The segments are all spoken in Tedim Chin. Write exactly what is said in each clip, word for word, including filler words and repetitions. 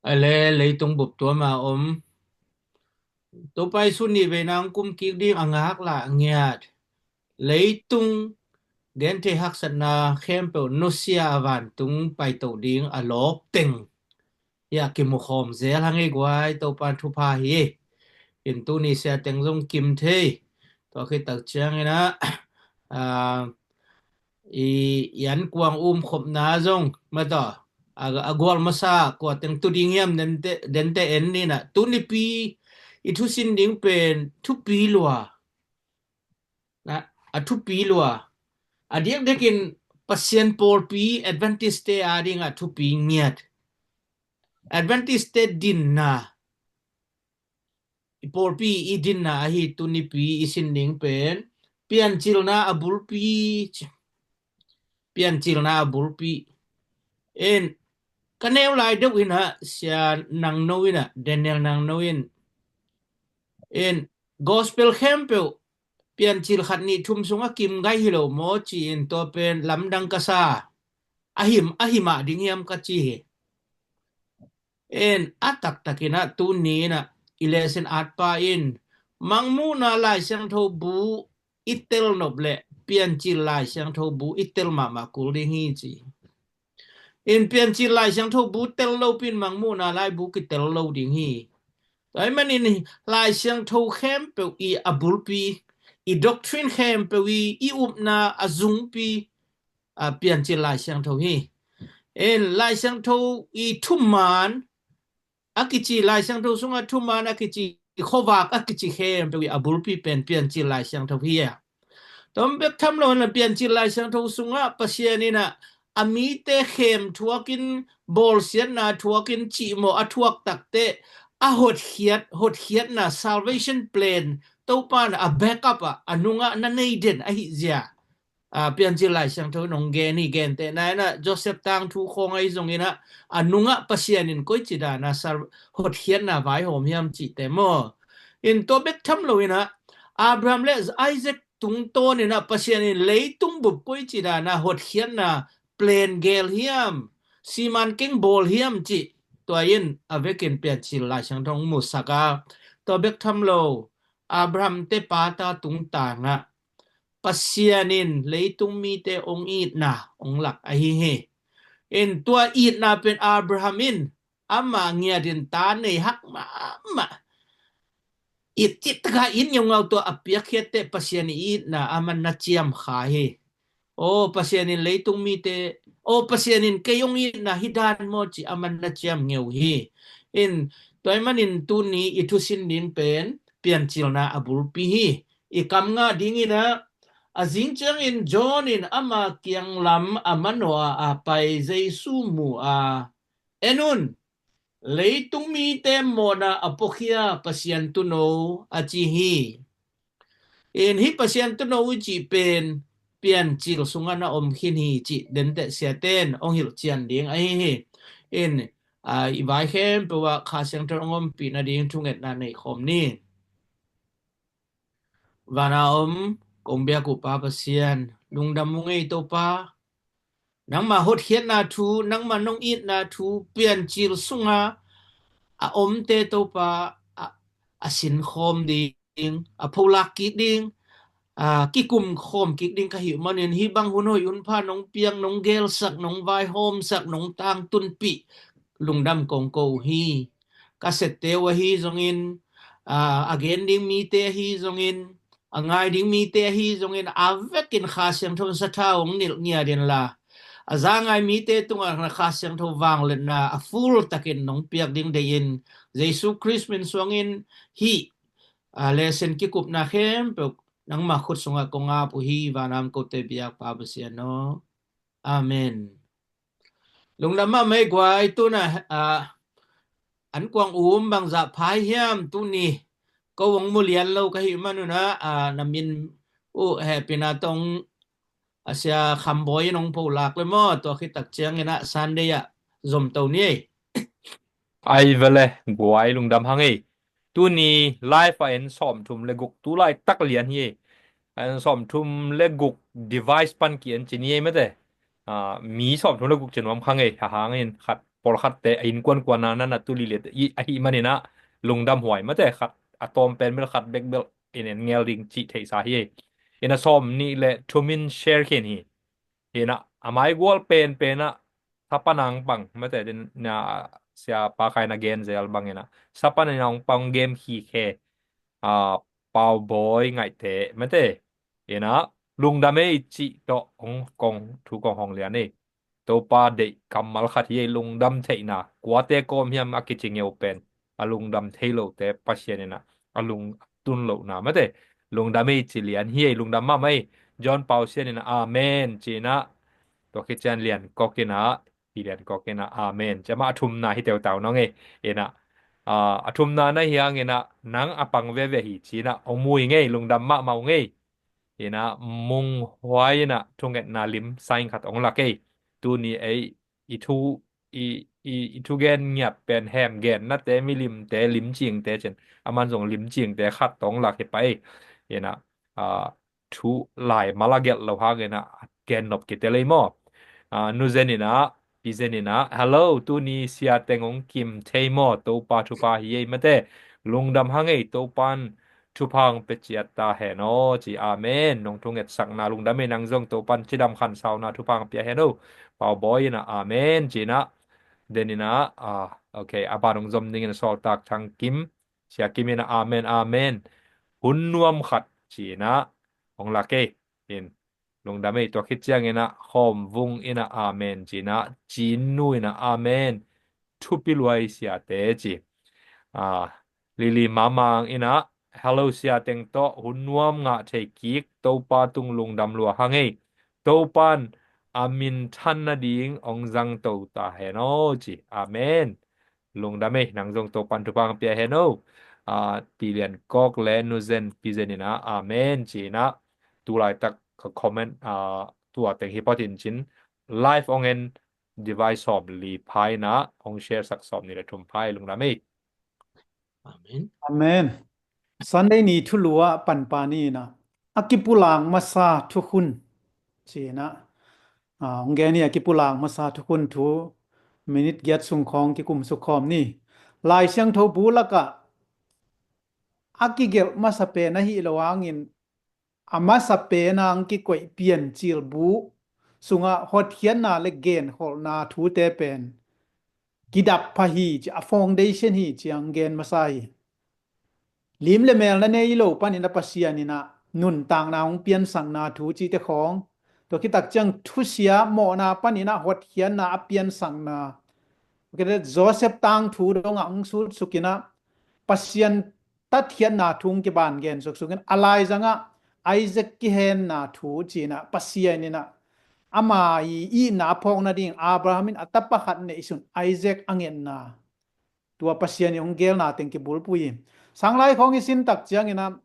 A le leitung bup tuam a om. Topa Jesu nih veina hong kum kik ding a ngak la a ngiat. Leitung genthei haksatna khempeuh nusia a vantung paito ding a lawp teng. Hiah kimukhawm zel hang ei guai, Topa thupha hi. In tuni sia teng zong kim thei. Tua khit tak ciangin ah, ah, i, i ankuang umkhopna zong mataw, a, a gual masa kua teng tu ding hiam dente, dente en ni na. Tunipi i thusin ding pen thupi lua. Na, a thupi lua. A diakdiakin Pasian pawlpi Adventist te a ding a thupi ngiat. Adventist te dinna. I pawlpi i dinna ahi tunipi i sin ding pen piancilna a bulpi ci. Piancilna a bulpi. En, ka neu lai deuh in ah sia nangno in ah, Daniel nangno in. En, gospel khempeuh piancil khat nih thum sungah kim gai hi lo maw ci-in tua pen lamdang ka sa. A him, a himah ding hiam ka ci hi. En, a taktakin ah tuni in ah i lesson atpa in Mangmuhna Lai Siangtho bu i tel nop leh piancil Lai Siangtho bu i tel mahmah kul ding hi ci. In piancil Lai Siangtho bu tel lo pi in Mangmuhna Lai bu kitel lo ding hi. Tua ahih manin Lai Siangtho khempeuh i a bulpi, i doctrine khempeuh i, i upna a zungpi, a, piancil Lai Siangtho hi. En, Lai Siangtho i thuman a kici, Lai Siangtho sungah thuman a kici, khuavak a kici khempeuh i a bulpi pen piancil Lai Siangtho hi a. Tom bek tham lo in la piancil Lai Siangtho sungah Pasian in ah a mite khem thuakin, bawlsiatna thuakin cihmawh a thuak takte a hotkhiat, hotkhiatna salvation plan Topa in a backup ah a nungah na nei den ahi zia. A, piancil Lai Siangtho in hong gen hi. Gentehna in ah Joseph tangthu khawng ahi zongin ah a nungah Pasian in koici dana sal-, hotkhiatna vaihawm hiam cihte maw. In tua bek tham lo in ah Abraham le Isaac tungtawn in ah Pasian in leitung bup koici dana hotkhiatna plan gel hiam, siman keng bawl hiam cih tua in a vekin piancil Lai Siangtho hong musak a. Tua bek tham lo Abraham te pata tungtang ah Pasian in leitung mite hong itna hong lak ahi hi. In tua itna pen Abraham in ama ngiat in ta nei hak mahmah. It cih taka it ngeungau tua a piakkhiatte Pasian i itna aman na ciam kha hi. Aw, Pasian in leitung mite, aw, Pasian in kei hong itna hi dan maw cih aman na ciam ngeu hi. In tua ahih manin tuni i thusin ding pen piancilna a bulpi hi. I kam ngah dingin ah, a zing ciangin John in ama kiang lam a manawh a, a pai Jesu mu a, en un, leitung mite mawhna a puakhia Pasian Tuuno a ci hi. In hih Pasian Tuuno i cih pen piancil sungah na om khin hi cih denteh siaten hong hilh cian ding ahi hi. In, a, i vai khempeuh ah Kha Siangtho hong ompih nading thungetna nei khawm ni. Vana om kong biak uh Pa Pasian, lungdam ung ei Topa. Nangma hotkhiatna thu, nangma nong itna thu piancil sunga a omte Topa a, a sinkhawm ding, a pholak kik ding, a kikum khawm kik ding ka hih manin hih bang hun hoih hun pha nong piak, nong gelsak, nong vaihawmsak, nong tangtunpih lungdam kong ko uh hi. Ka sette uh ahi zongin, a, a gen ding mite ahi zongin, a ngai ding mite ahi zongin, a vekin Kha Siangtho in sathau hong nilh ngiat inla, a za ngai mite tungah Kha Siangtho vangliatna a full takin nong piak ding deihin Jesu Khrist min suangin hih, a, lesson kikupna khempeuh nangma khut sungah kong ap uh hi, vanam kote biak Pa Pasian aw. Amen. Lungdam mahmah ei guai, tuna, a, ankuang um bangzah phai hiam tuni. Ko hong mu lian lo ka hih manun ah, a, na min uh hehpihna tawh a Sia Kham Bawi in hong pholak le maw, tua khit tak ciangin ah Sunday ah zomto ni ei. Ai vele, guai lungdam hang ei. Tuni live a en sawmthum le guk, tu laitak lian hi ei. En sawmthum le guk device pan ki-en ci ni ei mate. A, mi sawmthum le guk ci nuam kha ngei, ha hang in khat pawlkhatte a innkuan kuana na na tu lili ahih maninah lungdam huai mate, khat a tawm pen bel khat bek bel in en ngel ding cih theihsa hi. Inah sawm nih le thumin share khin hi. Inah a maigual penpenah sapanang pang mate, din na siapa khaina gen zel banginah sapanang pang game khikhe a Paubawi ngaihte mate. Inah lungdam ei cih tawh hong kong thu kong hong lian ei. Topa deih kammal khat hi ei, lungdam theihna. Kuate kawm hiam a kici ngeu pen a lungdam thei lote Pasian inah a lungtun lohna mate. Lungdam ei ci lian hi ei, lungdam mahmah ei. John Pausian inah amen ci inah tua khit ciang Lian Kok inah, Pi Lian Kok inah amen ci, amah a thumna hi teutau nong ei. Inah a thumna na hi hang inah nang a pang veve hi ci inah hong mu ing ei, lungdam mahmah ung ei. Inah Mung Huai inah thungetna lim sign khat hong lak ei. Tuni ei i thu i, i, i thugen ngiat pen hem gennate, milimte, limcingte cin, aman zong limcingte khat tawh hong lak hi pah ei. Inah a thu lai mal a gelh lo hang inah a gen nop kitel ei maw? A, Nu Zen inah, Pi Zen inah, hello, tuni sia teng hong kim thei maw? Topa thupha hi ei mate. Lungdam hang ei, Topan thupha hong pia ciat ta hen aw ci. Amen. Nong thungetsakna lungdam ei, nang zong Topan cidam khansauna thupha hong pia hen aw. Paubawi inah amen ci inah, den inah, ah, okay, a ban hong zom dingin Sawltak Thang Kim, Sia Kim inah amen, amen. Hun nuam khat ci inah hong lak ei. In lungdam ei. Tua khit ciang inah Khawm Vung inah amen ci inah, Cin Nu inah amen. Thupi luai siate ci. Ah, Lili Mamang inah, hello, sia teng tawh hun nuam ngah thei kik, Topa tung lungdam lua hang ei. Topan a minthan nading hong zang to ta hen aw ci. Amen. Lungdam ei, nang zong Topan thupha hong pia hen aw. Ah, Pi Lian Kok le Nu Zen, Pi Zen inah amen ci inah, tu laitak ka comment, ah, tua teng hi pawtin cin live hong en device sawm li pha inah hong share sak sawm nih le thum pha ei, lungdam ei. Amen. Amen. Sunday ni thulu ah panpa ni inah a kipulak masa thukhun ci inah, ah, hong gen hi. A kipulak masa thukhun thu minit giat sung khawng kikum suk khawm ni. Lai Siangtho bu lakah a kigelh masa pen ahih lo hangin a masa pen a hong kikoih Piancil bu sungah hotkhiatna le genkholhna thute pen kidap pha hi ci, a foundation hi ci hong gen masa hi. Lim le mel na nei lo panin a Pasian inah nuntakna hong piansakna thu cite khawng, tua khit tak ciang thusia mawhna panin a hotkhiatna a piansakna. Joseph tangthu dongah hong sutsuk inah Pasian tatkhiatna thu hong kiban gen suksuk in, a laizangah Isaac kihenna thu ci inah Pasian inah ama i itna a phawk nading Abraham in a tapa khat neihsun Isaac a ngetna, tua Pasian i hong gelna teng kibulpui hi. Sanglai khawng i sin tak ciang inah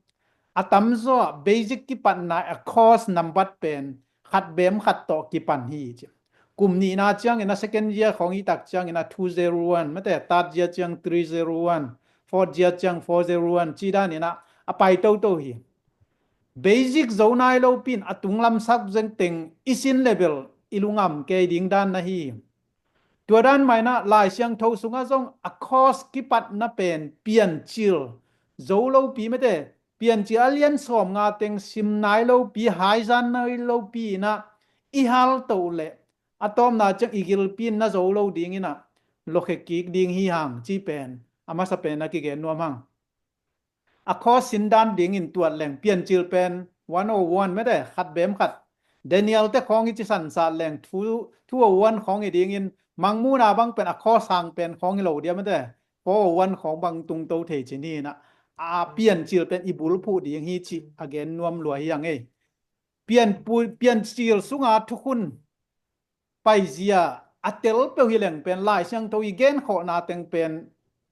a tamzaw ah basic kipatna a course nambat pen khat bem khat tawh kipan hi ci. Kum nihna ciang inah second year khawng i tak ciang inah two zero one mate, third year ciang three zero one, fourth year ciang four zero one ci dan inah a pai toto hi. Basic zo nai lopi in a tunglam subject teng i sin level i lungam kei ding dan na hi. Tua dan mah inah Lai Siangtho sungah zong a course kipatna pen Piancil zo lopi mate, Piancil a lian sawm nga teng sim nai lopi, haizan nai lopi inah i hal toh leh a tawpna ciang i gilpi in na zo lo ding inah lokhe kik ding hi hang ci pen a masa pen a kigen nuam hang. A course sin dan dingin tuat leng Piancil pen one oh one mate, khat bem khat. Daniel te khawng i ci sansat leng two, two oh one khawng i dingin Mangmuhna bang pen a course hang pen khawng i lo dia mate, four oh one khawng bang tungto thei ci ni inah a Piancil pen i bulphuh ding hi ci a gen nuam lua hi hang ei. Pian pu-, Piancil sunga thukhun paizia a tel peuh hi leng pen Lai Siangtho i genkholhna teng pen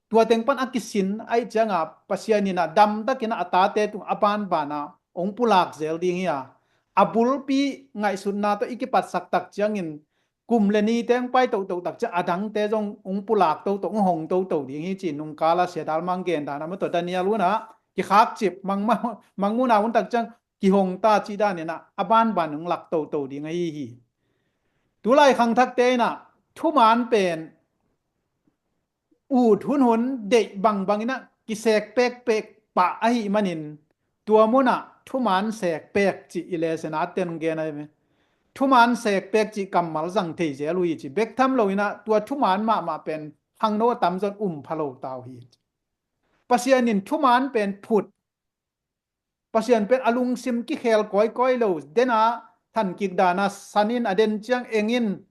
tua teng pan a kisin ahih cianga Pasian inah damtakin a tate tung a banbana hong pulak zel ding hi a, a bulpi ngaihsutna tawh i kipatsak tak ciangin kum le ni teng pai tohtoh tak ciang a dangte zong hong pulak toto, hong hong toto ding hi ci. Nungkala Sia Dal Mang gen dan a mah tawh Daniel unah kikhakcip, Mangmuhna un tak ciang kihong ta cih dan inah a banban hong lak toto ding ahi hi. Tulai khangthakte inah thuman pen ut hunhun deih bangbang inah kisek pekpek pah ahih manin, tua munah thuman sekpek cih i lesson a ten gen ahi ve. Thuman sekpek cih kammal zang thei zel uh hi ci. Bek tham lo inah tua thuman mahmah pen khangno a tamzaw in um pha lo ta uh hi. Pasian in thuman pen phut, Pasian pen a lungsim kikhel kawikawi lo, dena thankik dana sanin a den ciang engin,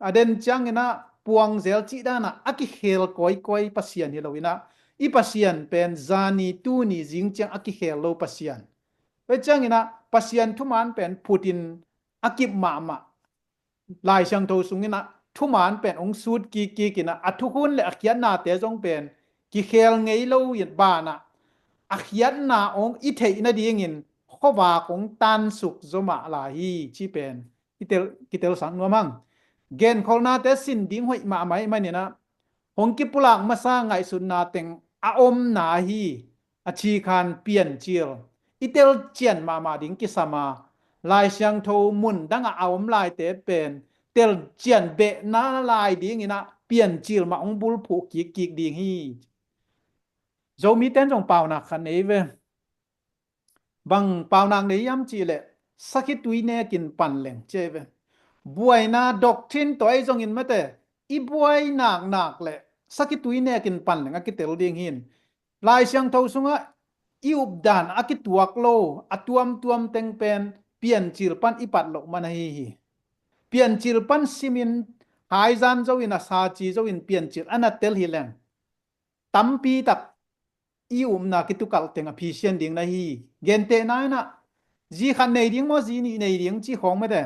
a den ciang inah puangzel cih dana a kikhel kawikawi Pasian hi lo inah, i Pasian pen zani tuni zing ciang a kikhel lo Pasian. Tua ciang inah Pasian thuman pen phutin a kip mahmah. Lai Siangtho sung inah thuman pen hong sut kikkik inah a thukhun le a khiatnate zong pen kikhel ngei lo in banah a khiatna hong i theih nadingin khuavak hong tansuk zaw mah lai hi ci pen i tel, kitelsak nuam hang. Genkholhnate sin ding hoih mahmah ahih maninah hong kipulak masa ngaihsutna teng a omna hi. A cikhan Piancil i telcian mahmah ding kisam a, Lai Siangtho mun dangah a om laite pen telcian behna lai dinginah Piancil mah hong bulphuh kikkik ding hi. Zomite in zong paunak khat nei ve. Bang paunak nei hiam cihleh, sakhitui nekin panleng ci ahi ve. Buaina doctrine tawh ahi zongin mate, i buai naknak le sakhitui nekin panleng a kitel ding hin. Lai Siangtho sungah i updan a kituak lo a tuamtuam teng pen Piancil pan i pat loh man ahi hi. Piancil pan simin haizan zo in a saci zo in Piancil a na tel hi leng tampi tak i upna kitukalh teng a phisian ding na hi. Gentehna inah zi khat nei ding maw, zi nih nei ding ci khawng mate.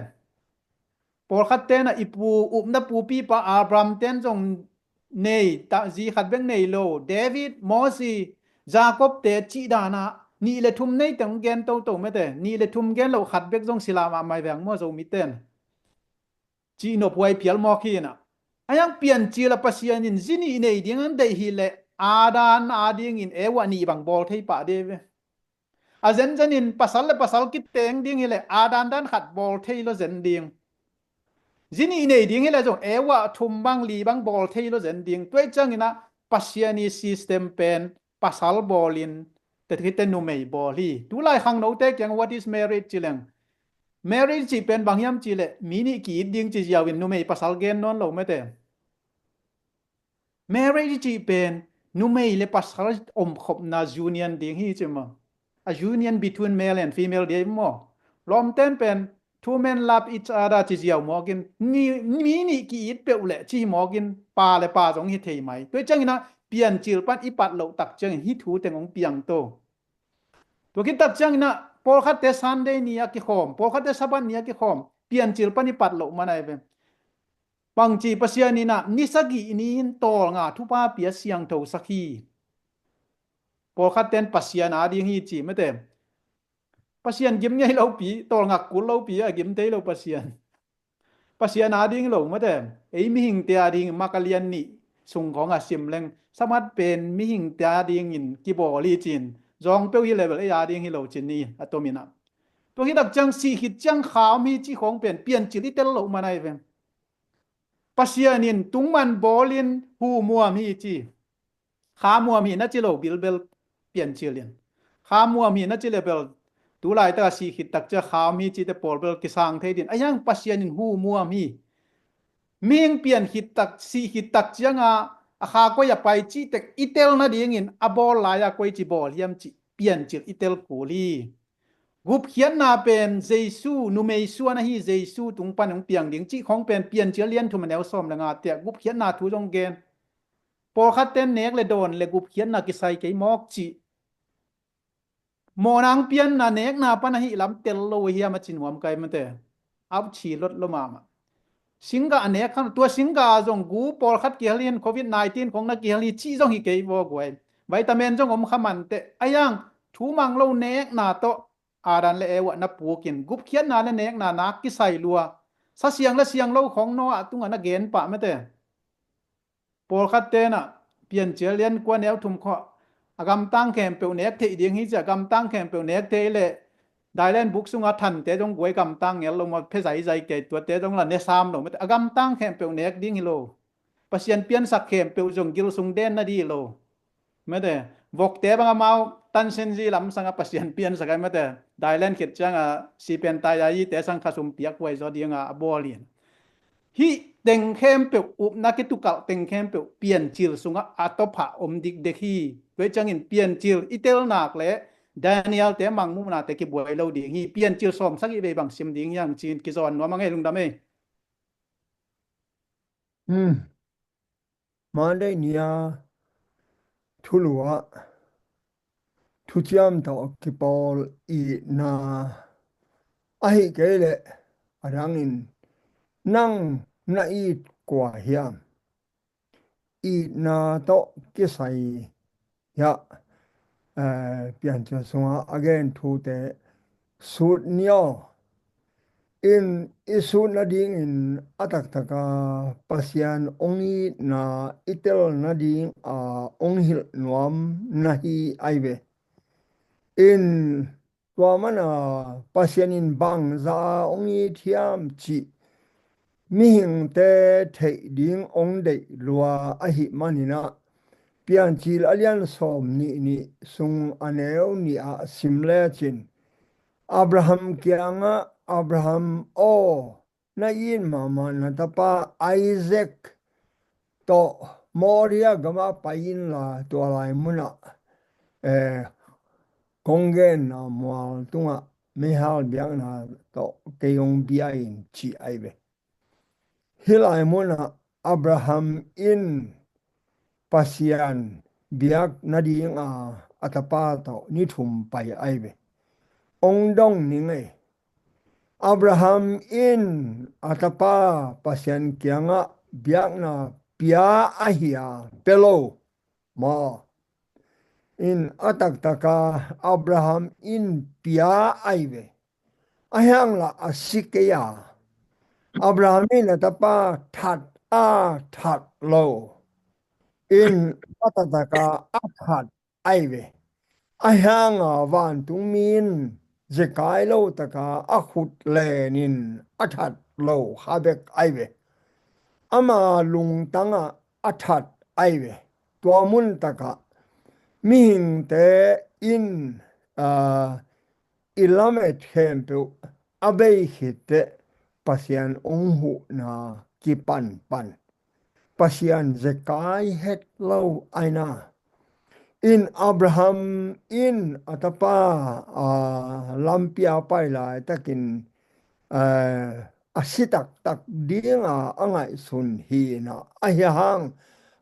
Pawlkhat tenah i pu upna pupipa Abraham ten zong nei ta, zi khat bek nei lo. David, Mosi, Jacob te cih danah nih le thum nei teng gen toto mate. Nih le thum gen lo khat bek zong sila mahmah veng maw Zomi ten. Cihnop huai phial mawk hi inah. A hiang Piancil a Pasian in zi nih nei ding an deih hileh Adam a dingin Eva nih bang bawl thei pah de ve. A zenzenin pasal le pasal kiteng ding hileh Adam dan khat bawl thei lo zen ding. Zi nih nei ding hileh zong Eva thum bang li bang bawl thei lo zen ding. Tuai cianginah Pasian i system pen pasal bawlin, tete numei bawl hi. Tulai khangnote kiang what is marriage ci leng, marriage cih pen bang hiam cihleh mi nih ki-it ding ci ziau in numei pasal gen nawn lo mate. Marriage cih pen numei le pasal omkhopna union ding hi ci maw. A union between male and female ding hi maw. Lawmten pen two men love each other ci ziau mawkin, mi, mi nih ki-it peuh leh ci hi mawkin, pa le pa zong hi thei mai. Tua cianginah Piancil pan i pat loh tak ciangin hih thu teng hong piang to. Tua khit tak cianginah pawlkhatte Sunday ni a kikhawm, pawlkhatte Sabbath ni a kikhawm, Piancil pan i pat loh man ahi ve. Bangci Pasian inah ni sagih ni in tawlnga thupha pia siangthosak hi. Pawlkhatten Pasian a ding hi ci mate. Pasian gim ngei lopi, tawlngak kul lopi a gim tei lo Pasian. Pasian a ding lo mate. Ei mihingte a ding maka lian nih sung khawng a sim leng Sabbath pen mihingte a dingin kibawl hi cin. Zawng peuh hi level ei a ding hi lo cin ni a tominah. Tua hi tak ciang sih khit ciang kha om hi ci khawng pen Piancil i tel loh man ahi ve. Pasian in tungman bawlin hu muam hi ci. Kha muam hi na ci lo bilbel Piancil in. Kha muam hi na ci le bel tulaitaka sih khit tak cia kha om hi cite pawl bel kisang thei din. A hiang Pasian in hu muam hi. Mihing pian khit tak, sih khit tak cianga a kha koi a pai cih tek i tel nadingin a bawl lai-a koi ci bawl hiam cih Piancil i tel kul hi. Gupkhiatna pen Jesu, numei suan ahi Jesu tung pan hong piang ding cih khawng pen Piancil lian thum a neu sawm le nga tiah gupkhiatna thu zong gen. Pawlkhatte nek le dawn le gupkhiatna kisai kei mawk cih. Mawhnang pianna nekna pan ahi lam tel lo hiam a ci nuam kai mate. Auchi lot lo mahmah. Singgah a nek khan, tua singgah a zong gu pawlkhat kihel hin covid nineteen khong na kihel hi cih zong hi kei vaw guai. Vitamin zong om kha manteh. A hiang thu mang lo nekna tawh Adam le Eva na pukin gupkhiatna le nekna nak kisai lua. Sa siang le siang lo khong Noah tungah na gen pah mate. Pawlkhat tenah Piancil lian kua neu thum khawh a gamtang khempeuh nek theih ding hi cia gamtang khempeuh nek thei leh Dailen buk sunga thante zong guai gamtang ngel lo maw phe zaizai kei tuate zong la ne sam lo mate a gamtang khempeuh nek ding hi lo. Pasian piansak khempeuh zong gil sung den na dih lo. Mate, vokte bang amau tansin zi lam sanga Pasian piansak ai mate, dailen khit cianga sipen tai a ite sang khasum piak huai zaw dinga a bawl in. Hih teng khempeuh, upna kitukalh teng khempeuh piancil sungah a tawpah om dikdek hi. Tua ciangin piancil i tel nak le Daniel te mangmuhnate kibuai lo ding hi. Piancil sawmsagih vei bang sim ding hiang cin kizawn nuam a ngei lungdam ei. Monday ni-a thulu ah thuciam tawh kipawl itna ahi kei leh a dangin nang na it kua hiam? Itna tawh kisai hiah piancil sungah a gen thute sut ni aw. In i sut nadingin a taktaka Pasian ong itna i tel nadinga ong hilh nuam na hi ai ve. In tua mana Pasian in bangza a ong it hiam cih mihingte theih ding ong deih lua ahi maninah Piancil a lian sawm nih nih sung a neu nih ah sim lecin Abraham kiangah, Abraham aw, na it mahmah na tapa Isaac tawh Moria gamah pai inla tua lai munah eh, kong genna mual tungah meihal biakna tawh kei ong bia in ci ai ve. Hih lai munah Abraham in Pasian biak nadinga a tapa tawh ni thum pai ai ve. Ong dong ning ei. Abraham in a tapa Pasian kiangah biakna pia ahi a pia lo maw? In a taktaka Abraham in pia ai ve. A hianglah a si kei a Abraham in a tapa that a that lo. In a taktaka a that ai ve. A hianga vantungmi in zekai lo taka a khut lenin a that lo kha bek ai ve. Ama lungtangah a that ai ve. Tua mun takah mihingte in i lamet khempeuh a bei khitteh Pasian ong huhna kipanpan Pasian zekai het lo aina. In Abraham in a tapa lampi a pai laitakin a si taktak dinga a ngaihsun hina ahi hang,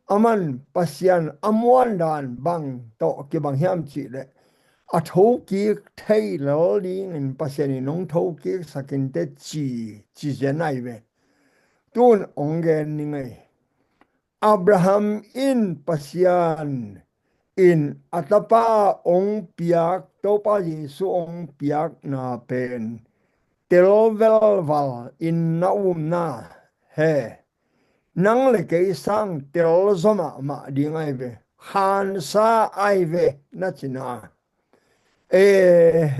aman Pasian a muandan bang tawh kibang hiam cihleh a thokik thei lel dingin Pasian in ong thokik sakinte ci ci zen ai ve. Tun ong gen ning ei. Abraham in Pasian in a tapa ong piak, Topa Jesu ong piakna pen tel velval in na umna he. Nang le kei sang tel zaw mahmah ding ai ve. Khansa ai ve na cina. Eh,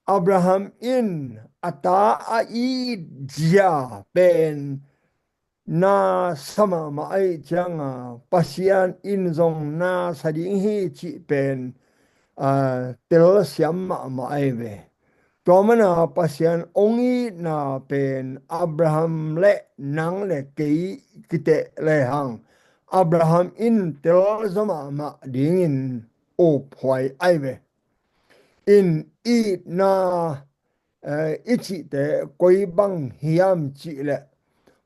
Abraham in a ta a it zia pen na sa mahmah aih cianga Pasian in zong na sa ding hi cih pen a, telsiam mahmah ahi ve. Tua mana Pasian ong itna pen Abraham le nang le kei kiteh lehang Abraham in telzaw mahmah dingin uphuai ahi ve. In itna eh, i cihte koi bang hiam cihleh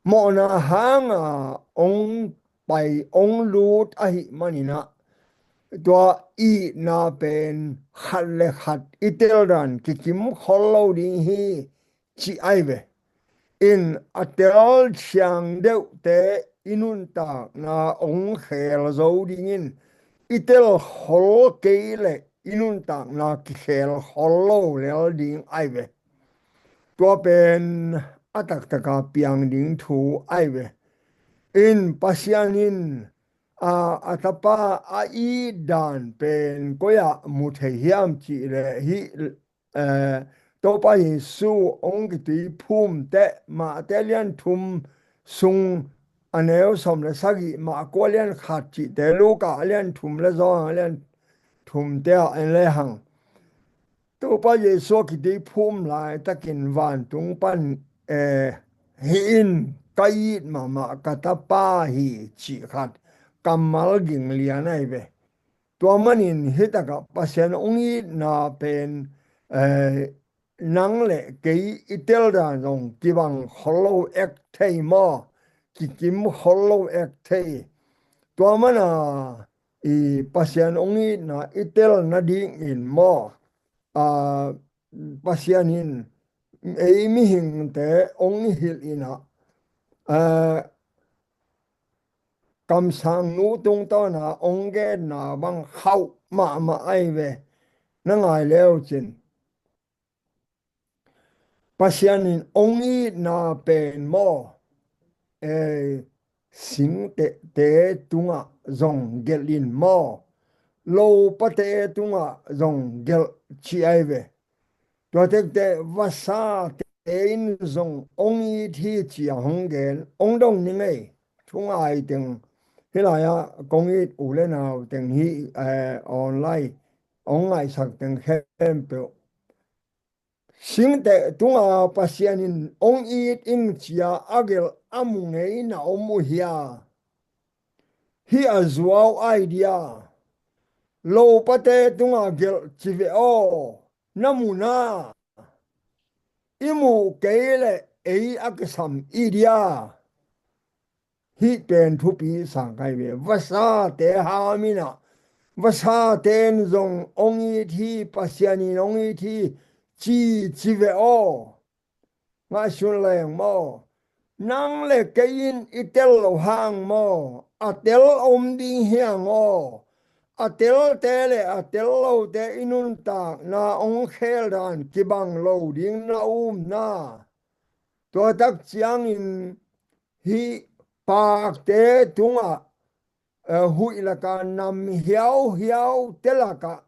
mawhna hanga ong pai ong lut ahi maninah tua itna pen khat le khat i teldan kikim khol lo ding hi ci ahi ve. In a tel siang deuhte i nuntakna ong khel zo dingin i tel khol kei le i nuntakna kikhel khol lo lel ding ahi ve. Tua pen a taktaka piang ding thu ahi ve. In Pasian in a, a tapa a it dan pen koi-ah mu thei hiam cihleh hih eh, Topa Jesu ong kituiphumte Mate lian thum sung a neu sawm le sagih, Marka a lian khat cihte, Luka a lian thum le Johan a lian thumte ah en lehang, Topa Jesu a kithei phum laitakin vantung pan, eh, hih in ka it mahmah ka Tapa hi cih khat kammal ging lian ahi ve. Tua manin hih takah Pasian hong itna pen, eh, nang le kei i tel dan zong kibang khol lo ek thei maw, kikim khol lo ek thei. Tua mana i Pasian hong itna i tel nadingin maw, a, Pasian in ei mihingte hong hilh in ah, a, kamsangnu tungtawna hong genna bang khauh mahmah ahi ve. Na ngai leucin Pasian in hong itna pen maw, eh, singtehte tungah zong gelh in maw, lopate tungah zong gelh ci ahi ve. Tua tekte vasate in zong hong it hi ci a hong gen, hong dong ni ngei. Thungai teng, hih lai-ah kong it u le nau teng hi, eh, online hong ngaihsak teng khempeuh. Singteh tunga Pasian in hong it ing ci a a gelh a mu ngei na om uh hia? Hih a zuau ai dia. Lopate tunga gelh ci ve aw. Na mu na. I muh kei leh ei a kisam i dia. Hih pen thupi sa kai ve. Vasate ham in ah, vasate in zong hong it hi, Pasian in hong it hi, ci, ci ve aw. Ngaihsun leng maw. Nang le kei in i tel loh hang maw, a tel om ding hi hang aw. A telte le a tel lote i nuntakna hong khel dan kibang lo ding na um na. Tua tak ciangin hih pakte tungah, eh, huih laka nam hiauhiaute lakah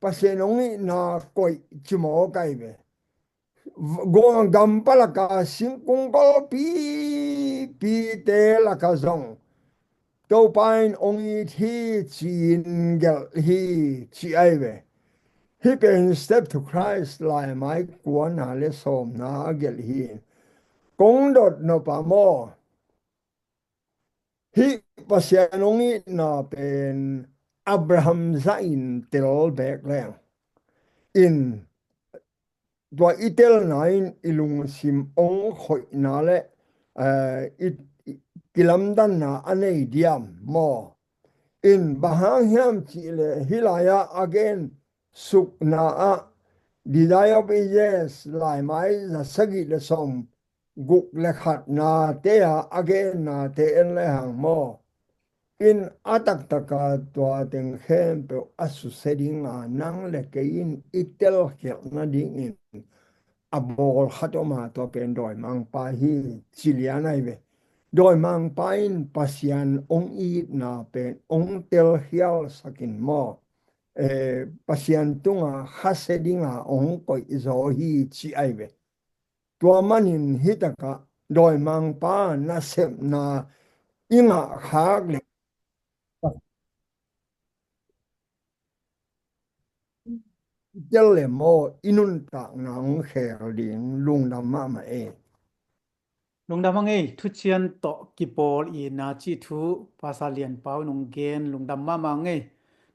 Pasian hong itna koih ci maw kai ve. Gam palaka singkung golpi pite laka zong Topa in hong it hi ci-in gelh hi ci ahi ve. Hih pen Step to Christ laimai kuana le sawmna a gelh hi. Kong dot nop a maw. Hih Pasian hong itna pen Abraham zah in tel bek leng in tua i telna in i lungsim hong khoihna le, eh, i, i kilamdanna a nei diam maw? In bang hang hiam cih leh hih lai-ah a gen sukna ah Desire of Ages laimai za sagih le sawm guk le khatnate ah a gennate en le hang maw? In a taktaka tua teng khempeuh a susia dinga nang le kei in i telkhialh nadingin a bawl khat om a, tua pen dawimangpa hi ci lian ahi ve. Dawimangpa in Pasian hong itna pen hong telkhialsak in maw? Eh, Pasian tunga khasia dinga hong koihzaw hi ci ahi ve. Tua manin hih takah dawimangpa nasepna i ngah khak le i tel le maw i nuntakna hong khel ding. Lungdam mahmah e. Lungdam a ngei, thucian tawh kipawl i na cih thu Pastor Lian Pau in hong gen lungdam mahmah a ngei.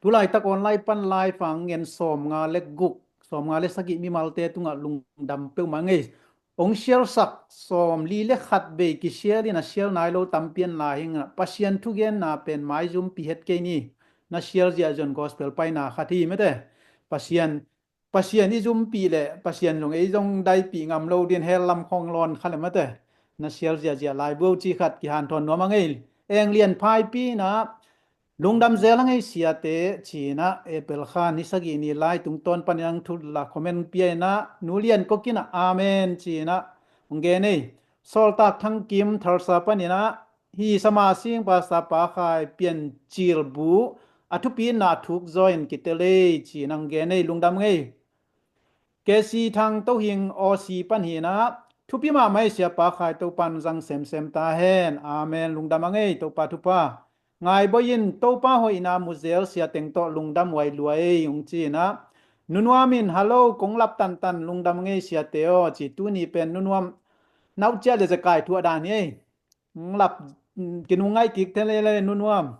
Tulaitak online pan live a hong ngen sawmnga le guk, sawmnga le sagih mimalte tungah lungdam peuhmah ngei. Hong sialsak sawmli le khat vei kisial in a sial nai lo tampi an lai hi ing a, Pasian thugenna pen maizumpi het kei ni. Na sial ziah zong gospel paina khat hi mete. Pasian, Pasian i zumpih le Pasian zong ei zong daipih ngam lo din hell lam khong lawn kha le mete. Na sial ziahziah laibu ci khat kihanthawn nuam a ngei. Eng Lian Phaipi in ah lungdam zel a ngei siate ci-in ah, April kha ni sagih ni lai tungtawn panin ang thu la comment pia in ah, Nu Lian Kok in ah amen ci-in ah hong gen ei. Sawltak Thang Kim Thalsa panin ah, hi Sama Sing Pastor Pa Khai Pian Cil Bu a thupina thuk zaw in kitel ei ci-in hong gen ei, lungdam ngei. K C Thang Tohing Aussie pan hi in ah, Thupi mahmah ei, Siapa Khai, Topa nong zang semsem ta hen. Amen. Lungdam a ngei, Topa thupha. Ngai boih in, Topa hoihna mu zel sia teng tawh lungdam huai lua ei, hong ci-in ah. Nu Nuam in, "Hallo, kong lap tantan, lungdam a ngei siate aw," ci. Tuni pen Nu Nuam nauh ciah le zekai thuah dan hi ei. Hong lap, mm, kinungngaih kik thei lel ei Nu Nuam.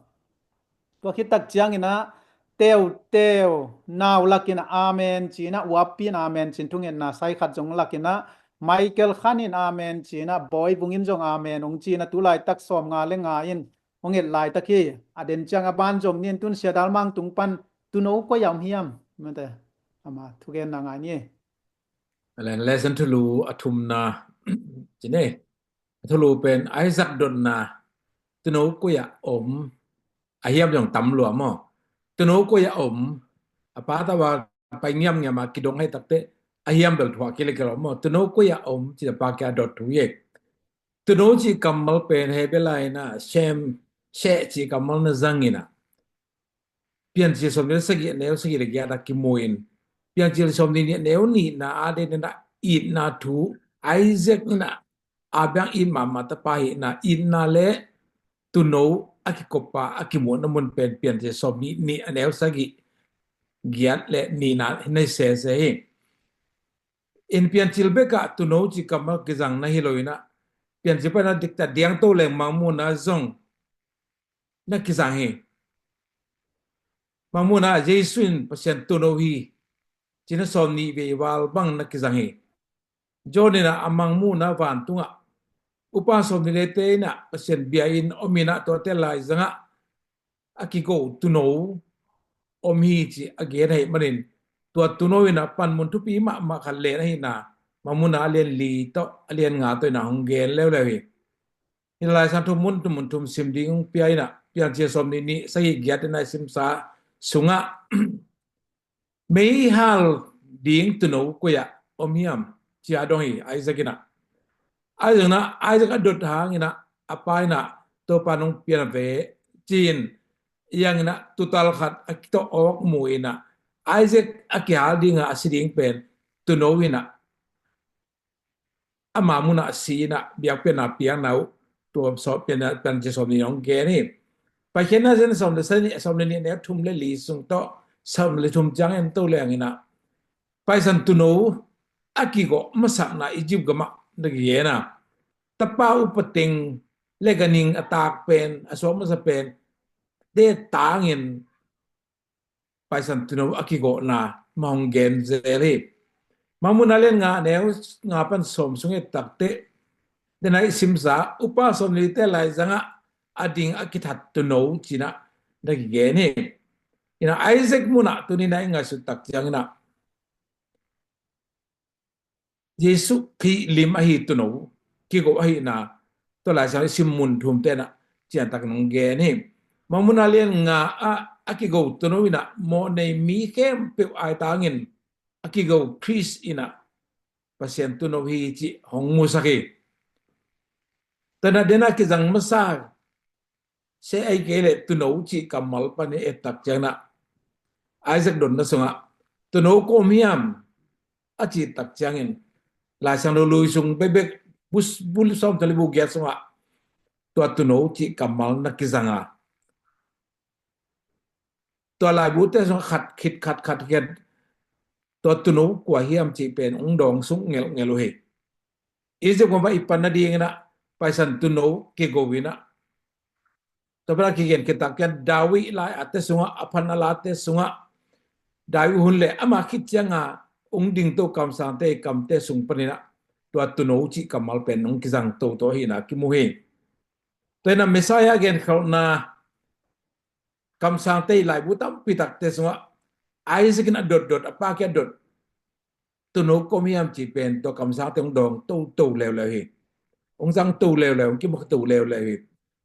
Tua khit tak ciangin ah, Teu, Teu, nau lakin ah amen ci-in ah, uappi in amen ci-in thungetna sai khat zong lakin ah, Michael Khan in amen ci-in ah, Bawi Vung in zong amen hong ci-in ah, tu laitak sawmnga le nga in hong et laitak hi. A den ciang a ban zom ni in, tun Sia Dal Mang tung pan Tuuno koi ah om hiam? Mate, ama thugenna ngai ni. Alen lesson thulu a thumna ci ni. A thulu pen Isaac dotna, Tuuno koi ah om, a hiam zong tam lua maw. Tuuno koi ah om, a pa tawh a pai ngiamngiam a kidong hai takteh, a hiam bel thuah kilekil om maw. Tuuno koi ah om ci a pa kia dot thu hi. Tuuno cih kammal pen Hebrew lai-in ah Shem, Sheh cih kammal na zangin ah, Piancil sawmnih le sagih, a neu sagih le giat ah kimu in, Piancil sawmnih nih, a neu nihna ah den in ah, itna thu, Isaac in ah a biang it mahmah tapa hihna, itna le Tuuno a kikop a, a kimuhna mun pen Piancil sawmnih nih, a neu sagih, giat le nihna hi sese hi. In Piancil bek ah Tuuno cih kammal kizang na hi lo in ah, Piancil pan a diktak diangto leng Mangmuhna zong na kizang hi. Mangmuhna ah Jesu in Pasian Tuuno hi ci-in ah sawmnih vei val bang na kizang hi. John in ah a Mangmuhna vantungah upa sawmnih le te in ah Pasian bia-in om in ah, tuate laizang ah a kigo Tuuno om hi ci a gen ahih manin, tua Tuuno in ah panmun thupi mahmah khat len ahihna, Mangmuhna a lian li tawh a lian nga tawh in ah hong gen leuleu hi. Hih Lai Siangtho mun thum, mun thum sim ding hong pia in ah, Piancil sawmnih nih, sagih, giat in ah i simsa sungah, meihal ding Tuuno koi ah om hiam ci a dong hi Isaac in ah. Isaac in ah, Isaac a dot hangin ah, a pa in ah, Topa nong pian ve ci-in, a yang in ah tuutal khat a kitawh awk mu in ah, Isaac a kihal ding a, a si ding pen Tuuno in ah ama mun ah si in ah biakpiakna piakna uh, tua sawm, Pian, Piancil sawmnih hong gen hi. Paikhiatna Sia sawm le sagih, sawm le nih, a neu thum le li sung tawh sawm le thum ciang en to leng in ah, Paisan Tuuno a kigawh masakna Egypt gam ah na kigen a, tapa upa teng le ganhing a taak pen, a suak masa pen, te tangin Paisan Tuuno a kigawhna mah hong gen zel hi. Mangmuhna lian nga, a neu nga pan sawm sung et takteh, den a i simsa upa sawmnih te laizang ah a ding a kithat Tuuno ci-in ah na kigen hi. In ah Isaac mun ah tuni-in ah i ngaihsut tak ciangin ah, Jesuh Khrih lim ahi Tuuno kigo ahihna, tua Lai Siangtho i sim mun thumte in ah ciantakin hong gen hi. Mangmuhna lian nga ah a kigo Tuuno in ah mawhnei mi khempeuh aitangin a kigo Khrist in ah Pasian Tuuno hi cih hong musak hi. Tua in ah den a kizang masa, Sheh ahih kei leh Tuuno cih kammal pan i et tak ciangin ah, Isaac dotna sungah, Tuuno koi ah om hiam a cih tak ciangin, Lai Siangtho lui sung bekbek, bu, bu sawm tali bu giat sungah tua Tuuno cih kammal na kizang a, tua laibute sungah khat khit khat, khat khit, tua Tuuno kua hiam cih pen hong dawng suk ngelhngelh uh hi. Egypt gam ah i pan nadingin ah Paisan Tuuno kigo in ah, tua pan a kigen khit tak ciang David lai-ate sungah, a phan a late sungah, David hun le ama khit ciang a hong dingto kamsangte kamte sung panin ah tua Tuuno cih kammal pen hong kizang toto ahihna kimu hi. Tua in ah Messiah genkholhna kamsangte i laibu tampi takte sungah Isaac in a dotdot, a pa kiang a dot, Tuuno koi ah om hiam cih pen tua kamsangte hong dawng toto leuleu hi. Hong zang to leuleu, hong kimu to leuleu hi.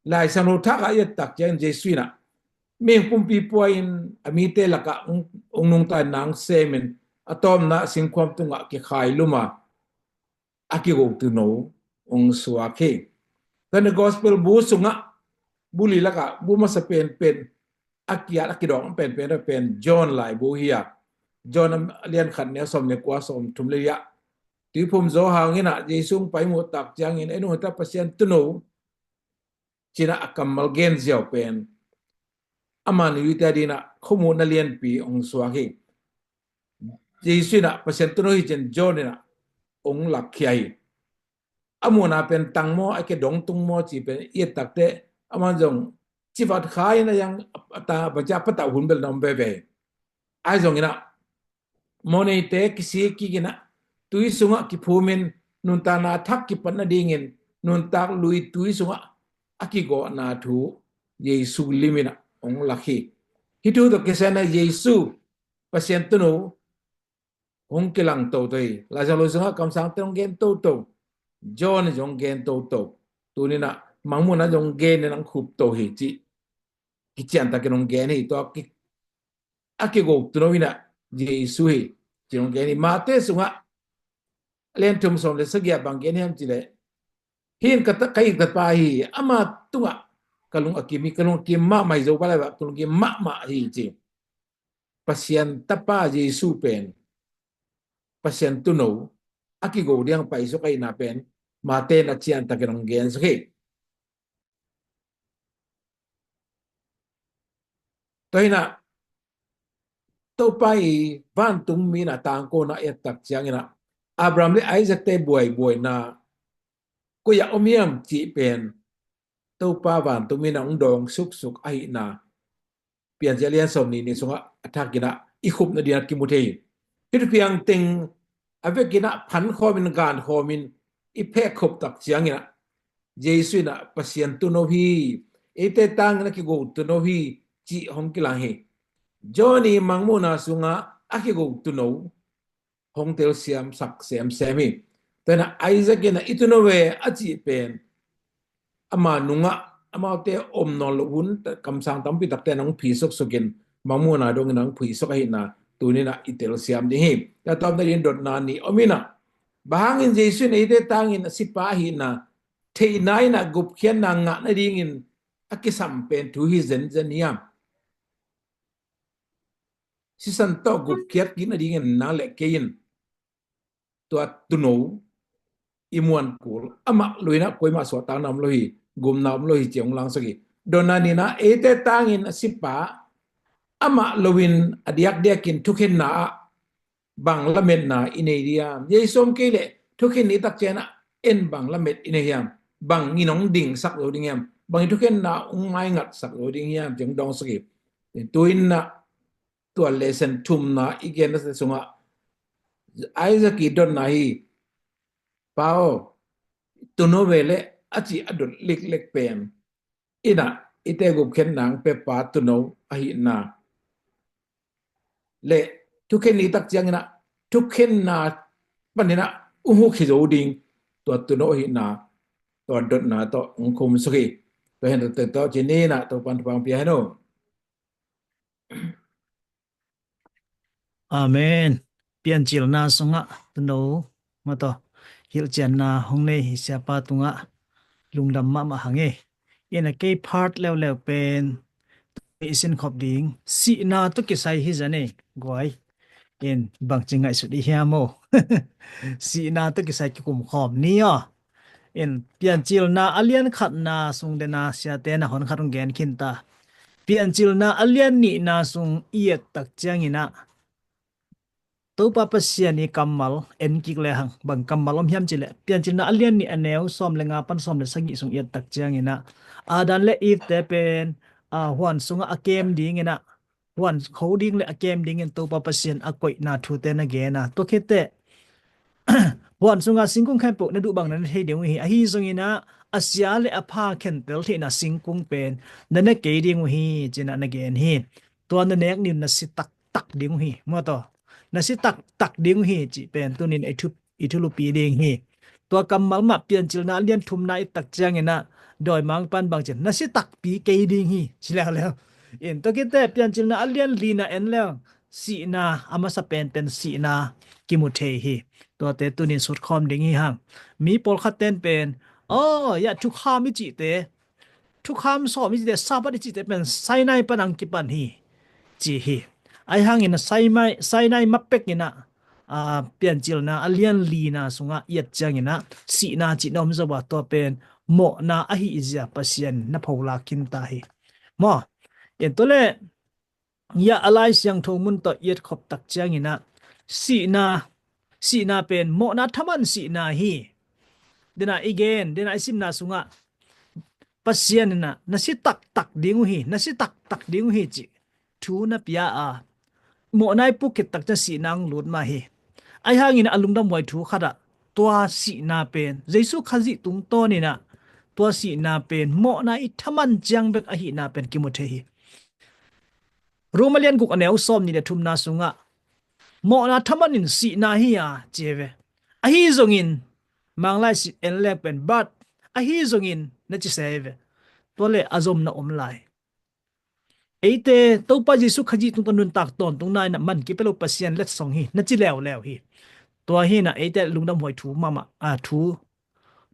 Lai Siangtho Thak ah i et tak ciangin Jesuh in ah mihing pumpi pua-in a mite lakah hong, hong nungta-in na hong semin, a tawpna singkhuam tungah kikhailum a, a kigo Tuuno hong suak hi. Tua in ah Gospel bu sungah, bu li lakah bu masa penpen, a kiat a kidawng penpen pen John laibu hi a, John a lian khat, neu sawm le kua, sawm thum le li ah, Tuiphum Johan in ah Jesu hong pai muh tak ciangin, "En un, hih teh Pasian Tuuno," ci-in ah a kammal gen ziau pen ama nungzuite adingin ah khuamuhna lianpi hong suak hi. Jesu in ah Pasian Tuuno hi ci-in John in ah hong lakkhia hi. A muhna pen tang maw, a kidong tung maw cih pen i et tak teh, aman zong civat kha in ah, a yang a ta, bangci a patauh hun bel na om veve. Ahi zongin ah mawhneite kisik kik in ah, tui sungah kiphum in, nuntakna thak kipat nadingin nuntak lui tui sungah a kigawhna thu Jesu lim in ah hong lak hi. Hih thu tawh kisai in ah Jesu Pasian Tuuno hong kilang toto hi. Laisiangtho sungah kamsangte hong gen toto, John in zong hong gen toto, tuni in ah Mangmuhna zong hong gen in hong khup to hi cih kiciantakin hong gen hi. Tua ki, a kigo Tuuno in ah Jesu hi ci-in hong gen hi. Mate sungah a lian thum sawm le sagih ah bang gen hiam cih leh, "Hih in ka ta, ka it Tapa hi, ama tungah ka lung a kim hi, ka lung a kim mahmah hi, Zopa Lai-ah ka lung kim mahmah hi," ci. Pasian Tapa Jesu pen Pasian Tuuno a kigo ding paisuk ahihna pen Mate in ah ciantakin hong gensuk hi. Tua hi in ah Topa i vantungmi in ah tangkona i et tak ciangin ah, Abraham le Isaac-te buaibuaina koi ah om hiam cih pen Topa vantungmi in ah hong dawng suksuk ahihna Piancil a lian sawmnih nih sungah a thakin ah i khupna dingin ah kimu thei hi. Hih thupiang teng a vekin ah phan khawmin, gan khawmin i phek khop tak ciangin ah, Jesu in ah Pasian Tuuno hi, eite tangin a kigo Tuuno hi cih hong kilang hi. John i Mangmuhna sungah a kigo Tuuno hong telsiamsak semsem hi. Tua hi in ah Isaac in ah, "I Tuuno ve," a cih pen ama nungah, amaute om nawn loh hun, kamsang tampi takte in ah hong phi suksukin, Mangmuhna dongin ah hong phi suk ahihna tuni in ah i telsiam ding hi. Tua tawpna dingin dotna nih om in ah, bang hangin Jesu in eite tangin a sipa ahihna theihna in ah gupkhiatna ngah nadingin a kisam pen thu hi zenzen hiam? Sisan tawh gupkhiat kik nadingin nang le kei in tua Tuuno i muan kul, amah lo-in ah koimah suahtakna om lo hi, gupna om lo hi cih hong langsak hi. Dotna nihna, eite tangin a sipa, amah lo-in a diakdiakin thukhenna ah bang lametna i nei diam? Jesu om kei leh thukhen i tak ciangin ah en bang lamet i nei hiam? Bangin hong dingsak zo ding hiam? Bangin thukhenna hong maingatsak zo ding hiam cih hong dawngsak hi. Tu-in ah tua lesson thumna i genna sungah Isaac i dotna hi. Pa aw, Tuuno ve leh a cih a dot liklek pen in ah eite gupkhiatna hong pia pa Tuuno ahihna le thukhen i tak ciangin ah thukhenna panin ah hong huk hi zo ding tua Tuuno ahihna, tua dotna tawh hong khumsuk hi. Tua hi in ah, tua tawh ci-in ah Topa'n thupha hong pia hen aw. Amen. Piancilna sungah Tuuno mah tawh hilhcianna hong nei hi, siapa tungah lungdam mahmah hang e. In ah kei part leuleu pen i sin khop ding, sihna tawh kisai hi zan e, guai. In bangci ngaihsut i hiam aw? Sihna tawh kisai kikum khawm ni aw. In Piancilna a lian khatna sung den a siate in ah hon khat hong gen khin ta. Piancilna a lian nihna sung i et tak ciangin ah Topa Pasian i kammal en kik lehang bang kammal om hiam cih leh, Piancilna a lian nih a neu sawm le nga pan sawm le sagih sung i et tak ciangin ah Adam le Eve-te pen, ah, huan sungah a kem dingin ah, huan kho ding le a kem dingin Topa Pasian a koihna thute na gen a, tua khit teh huan sunga singkung khempeuh na duh bang na ne thei ding uh hi. Ahi zongin ah a sia le a pha khentel theihna singkung pen na ne kei ding uh hi, ci-in ah na gen hi. Tua na nek ni un na si taktak ding uh hi, maw taw. Na si taktak ding uh hi cih pen tuni-in i thu, i thulupi ding hi. Tua kammal mah Piancilna a lian thumna i et tak ciangin ah dawimangpa'n bang ci hiam? Na si takpi kei ding hi, ci leuleu. In tua khit teh Piancilna a lian lina en leu, sihna, a masa penpen sihna kimu thei hi. Tuate tuni-in sut khawm ding hi hang. Mi pawlkhatte'n pen, aw, ya, thukham i cihte, thukham sawm i cihte, Sabbath i cihte pen Sinai pan hong kipan hi, ci hi. Ahi hangin ah Sinai, Sinai ma pekin ah, Piancilna a lian lina sungah i et ciangin ah sihna cih na om zo a, tua pen mawhna ahih zia Pasian na pholak khin ta hi. Maw, en tua le, ia a Lai Siangtho mun tawh i et khop tak ciangin ah sihna, sihna pen mawhna thaman sihna hi. Dena i gen, dena i simna sungah Pasian in ah na si taktak ding uh hi, na si taktak ding uh hi cih thu na pia a, mawhna i puk khit tak ciang sihna hong lut mah hi. Ahi hangin a lungdamhuai thu khat ah tua sihna pen Jesu Khazih tungtawn in ah tua sihna pen mawhna i thaman ciang bek ahihna pen kimu thei hi. Roma lian guk a neu sawm nih le thumna sungah mawhna thaman in sihna hi a ci hi ve. Ahi zongin Manglai sin en lek pen but ahi zongin na ci se hi ve. Tua le a zom na om lai. Eite Topa Jesu Khazih tungtawn nuntak tawntungna in ah man kipia lo Pasian letsong hi na ci leuleu hi. Tua hi in ah eite lungdamhuai thu mahmah, a, thu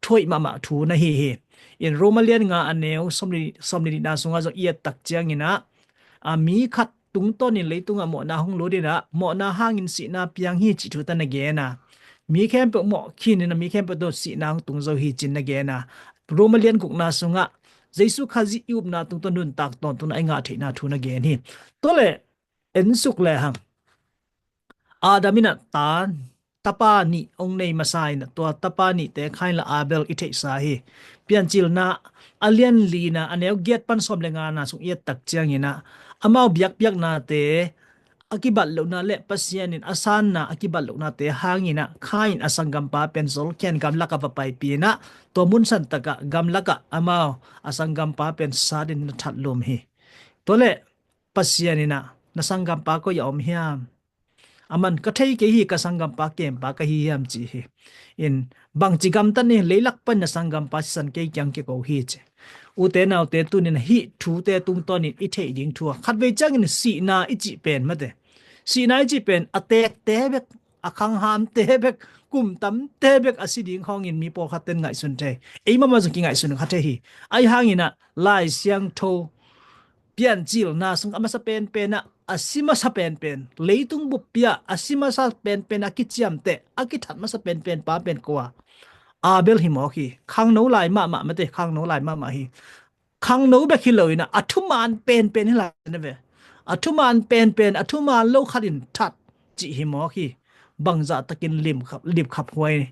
thuaih mahmah thu na hi hi. In Roma lian nga a neu sawm le, sawm le nihna sungah zong i et tak ciangin ah, a, mi khat tungtawnin leitungah mawhna hong lut in ah mawhna hangin sihna piang hi cih thu ta na gen a, mi khempeuh mawh khin in ah mi khempeuh tawh sihna hong tung zo hi ci-in na gen a, Roma lian gukna sungah Jesu Khazih i upna tungtawn nuntak tawntungna i ngah theihna thu na gen hi. Tua le en suk le hang. Adam in ah ta, tapa nih hong nei masa in ah tua tapa nihte Khain le Abel i theihsa hi. Piancilna a lian lina a neu giat pan sawm le ngana sung i et tak ciangin ah amau biakpiaknate a kibat lohna le Pasian in a sanna a kibat lohnate hangin ah Khain a sanggampa pen zolkhian gamlak ah va paipih in ah tua mun santak ah gamlak ah amau a sanggampa pen sat in na that lum hi. Tua le Pasian in ah na sanggampa koi ah om hiam? A man ka thei kei hi, ka sanggampa kempa ka hi hiam ci hi. In bangci gamtat ni, leilak pan na sanggampa sisan kei kiang kiko hi ci. Ute naute tunin hih thute tungtawnin i theih ding thu a khatvei ciangin sihna i cih pen mate, sihna i cih pen a tekte bek, a khanghamte bek, kum tamte bek a si ding khawngin mi pawlkhat ten ngaihsun thei. Ei mahmah zong kingaihsun kha thei hi. Ahi hangin ah Lai Siangtho Piancilna sung a masa penpen ah a si masa penpen, leitung buppi ah a si masa penpen a kiciamteh a kithat masa penpen pa pen kua? Abel hi mawk hi. Khangno lai mahmah mate, khangno lai mahmah hi. Khangno bek hi lo in ah a thuman penpen hi lai na ve. A thuman penpen, a thuman lo khat in that cih hi mawk hi. Bangzah takin limkhap, lipkhap huai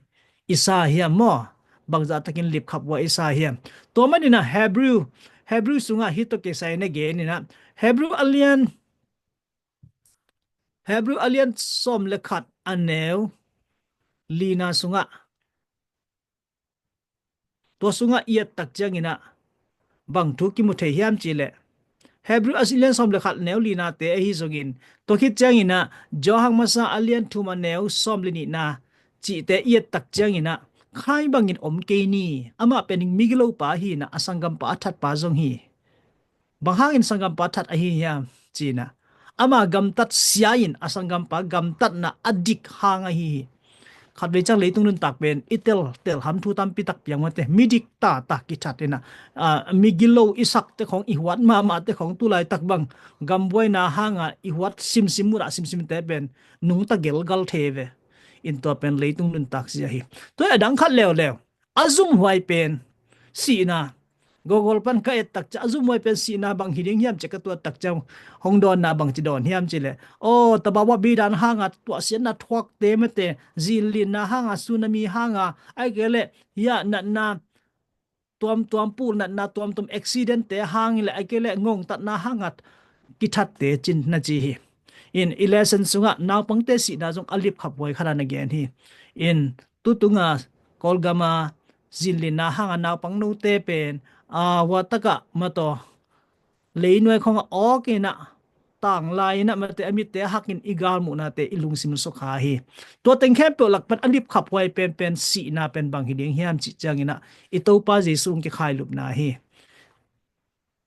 i sa hiam maw? Bangzah takin lipkhap huai i sa hiam? Tua manin ah Hebrew, Hebrew sungah hih tawh kisai na gen in ah Hebrew a lian, Hebrew a lian sawm le khat a neu lina sungah, tua sungah i et tak ciangin ah bang thu kimu thei hiam cih leh, Hebrew a lian sawm le khat neu linate ahi zongin, tua khit ciangin ah Johan masa a lian thum a neu sawm le nihna cihte i et tak ciangin ah Khain bangin om kei ni, amah pen migilopa hi in ah a sanggampa a thatpa zong hi. Bang hangin sanggampa that ahi hiam ci-in ah, ama gamtat sia in a sanggampa gamtatna a dik hang ahi hi. Khatvei ciang leitung nuntak pen i tel, tel ham thu tampi tak piang mate, midik tata kithat in ah, a, migilo i sakte khawng, i huat mahmahte khawng, tulaitak bang gambuaina hanga i huat simsim, mudah simsimte pen nungta gelgal thei ve. In tua pen leitung nuntak zia hi. Tua a dang khat leuleu, a zumhuai pen sihna. Gogol pan ka et tak ciang a zumhuai pen sihna bang hi ding hiam ci-a ka tuat tak ciang hong dawnna bangci dawn hiam cih leh, aw, tabawa bidan hanga tuahsiatna thuakte mate, zinlinna hanga, tsunami hanga, ahih kei leh hia natna tuamtuam, pul natna tuamtuam, accident-te hang leh, ahih kei leh ngongtatna hanga kithatte cin na ci hi. In i lesson sungah naupangte sihna zong a lipkhap huai khat a na gen hi. In tutunga Kawlgama zinlinna hanga naupang note pen, a, huatakah mataw, leinuai khawngah awk in ah, tanglai in ah mate, a mitte a hakin i galmuhnate i lungsim sukha hi. Tua teng khempeuh lak pan a lipkhap huai penpen sihna pen bang hi ding hiam cih ciangin ah i Topa Jesu hong kikhailupna hi.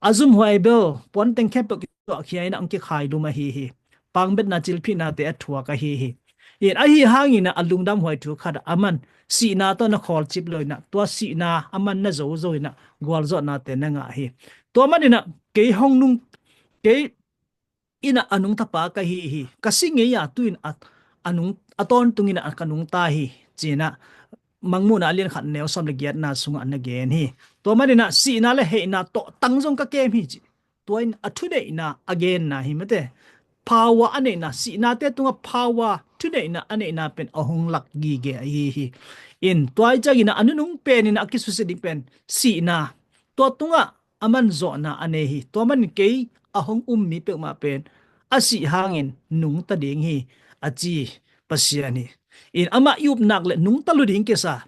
A zumhuai bel puanteng khempeuh kituahkhia in ah hong kikhailum ahi hi. Pangbetna, cilphihnate a thuak ahi hi. In ahi hangin ah a lungdamhuai thu khat ah a man sihna tawh na khawlcip lo in ah, tua sihna a man na zozo in ah gualzawhnate na ngah hi. Tua manin ah kei hong nung, kei in ah a nungtapa ka hi hi. Ka si ngei a tu-in a, a nung, a tawntung in ah ka nungta hi, ci-in ah Mangmuhna a lian khat neu sawm le giatna sungah na gen hi. Tua manin ah sihna le heihna tawhtang zong ka kem hi, ci. Tua in a thuneihna a genna hi mate. Power a neihna, sihnate tungah power, thuneihna a neihna pen a hong lak gige ahi hi. In tua hi ciangin ah a nunung pen in ah a kisusia ding pen sihna, tua tungah a manzawhna a nei hi. Tua manin kei a hong um mi peuhmah pen a sih hangin nungta ding hi, a ci Pasian hi. In amah i upna le nungta lo ding kisa.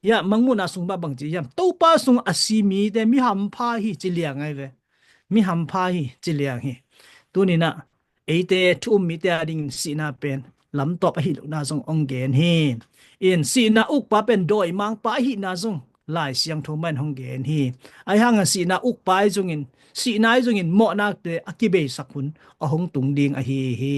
Hiah Mangmuhna sung mah bang ci hiam? Topa sung a si mite mi hampha hi, ci liang ahi ve. Mi hampha hi, ci liang hi. Tuni-in ah eite thu um mite a dingin sihna pen lamtawp ahi lohna zong hong gen hi. In sihna ukpa pen dawimangpa ahihna zong Lai Siangtho mah in hong gen hi. Ahi hangin sihna ukpa ahi zongin, sihna ahi zongin mawhnate a kibeisak hun a hong tung ding ahi hi.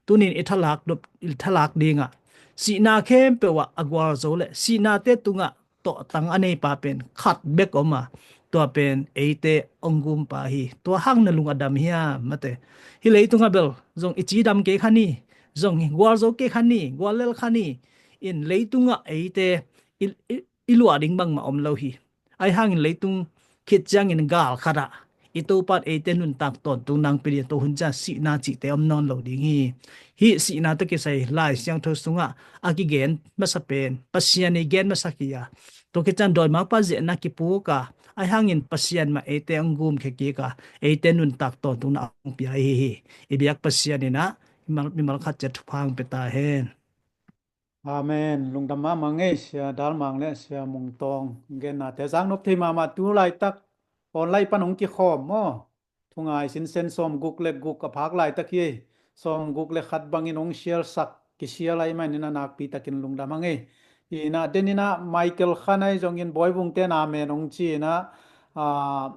Tuni-in i thalak dop, i thalak dingah sihna khempeuh ah a gualzo le sihnate tungah tawhtang a neipa pen khat bek om a, tua pen eite hong gumpa hi. Tua hang na lung a dam hiam, mate? Hih leitungah bel zong i cidam kei kha ni, zong gualzo kei kha ni, guallel kha ni. In leitungah eite i, i, i luah ding bangmah om lo hi. Ahi hangin leitung khit ciangin gal khatah i Topa in eite nuntak tawntung nang pia ding, tua hun ciang sihna cihte om nawn lo ding hi. Hih sihna tawh kisai Lai Siangtho sungah a kigen masa pen Pasian i gen masa kik a, tua khit ciang dawimangpa ziahna kipuk a, ahi hangin Pasian mah eite hong gumkhia kik a, eite nuntak tawntungna hong pia ahi hi. I biak Pasian in ah mimal, mimal khat ciat thupha hong pia ta hen. Amen. Lungdam mahmah ngei, Sia Dal Mang le Sia Mung Tawng gennate zaknop thei mahmah. Tu laitak online pan hong kikhawm maw? Thungai sinsen sawmguk le guk a phak laitak hi. Sawmguk le khat bangin hong sialsak, kisial ahih manin a nakpi takin lungdam hang ei. Ina denin ah Michael Khan ahi zongin Bawi Vungte in amen hong ci-in ah, ah,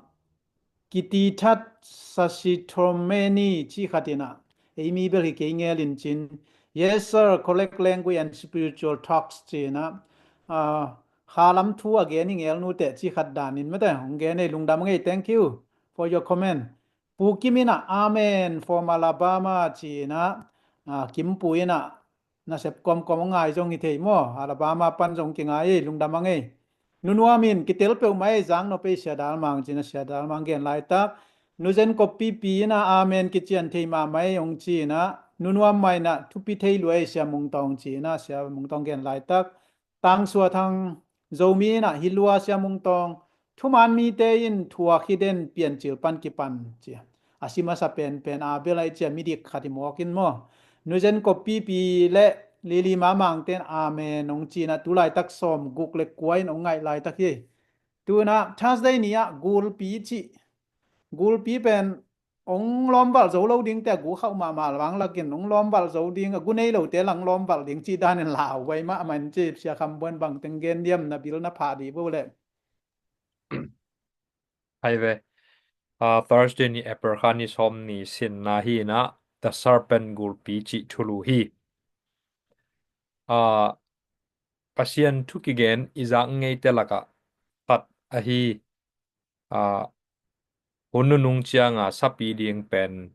Kitithat Sasithomeni cih khat in ah, ei mi bel hi kei ngel in cin, "Yes sir, collect language and spiritual talks," ci-in ah, ah, kha lam thu a gen i ngel nuteh cih khat danin mate hong gen ei. Lungdam ngei, thank you for your comment. Pu Kim in ah, "Amen from Alabama," ci-in ah, ah, Kim Pu in ah, "Nasep kawmkawm hong ngai zong hi thei maw? Alabama pan zong kingai ei, lungdam hang ei." Nu Nuam in, "Kitel peuhmah ei, zaknop ei Sia Dal Mang," ci-in ah Sia Dal Mang gen laitak. Nu Zen Kop Pipi in ah, "Amen, kician thei mahmah ei," hong ci-in ah, Nu Nuam mah in ah, "Thupi thei lua ei Sia Mung Tawng," ci-in ah Sia Mung Tawng gen laitak. Tang Sua Thang Zomi in ah, "Hi lua Sia Mung Tawng, thuman mite in thuak hi den, Piancil pan kipan," ci-a. A si masa penpen a bel ahi cia midik khat i mawk in maw. Nu Zen Kop Pipi le Lili Mamangte in amen hong ci-in ah tu laitak sawmguk le kua in hong ngaih laitak hi. Tu-in ah Thursday ni-ah gulpi cih, gulpi pen hong lawmvalh zo lo ding te, a gu khauh mahmah vang lakin hong lawmvalh zo ding, a gu nei lote la hong lawmvalh ding cih danin lau vai mahmah in ci. Sia Kham Buan, bang teng gen diam, na bil na phah dih vo le. Hai ve. Ah, Thursday ni, April kha ni sawm ni, sinna hi-in ah The Serpent gulpi cih thulu hi. Ah, Pasian thu kigen i zak ngeite lakah khat ahi, ah, hun nunung cianga sapi ding pen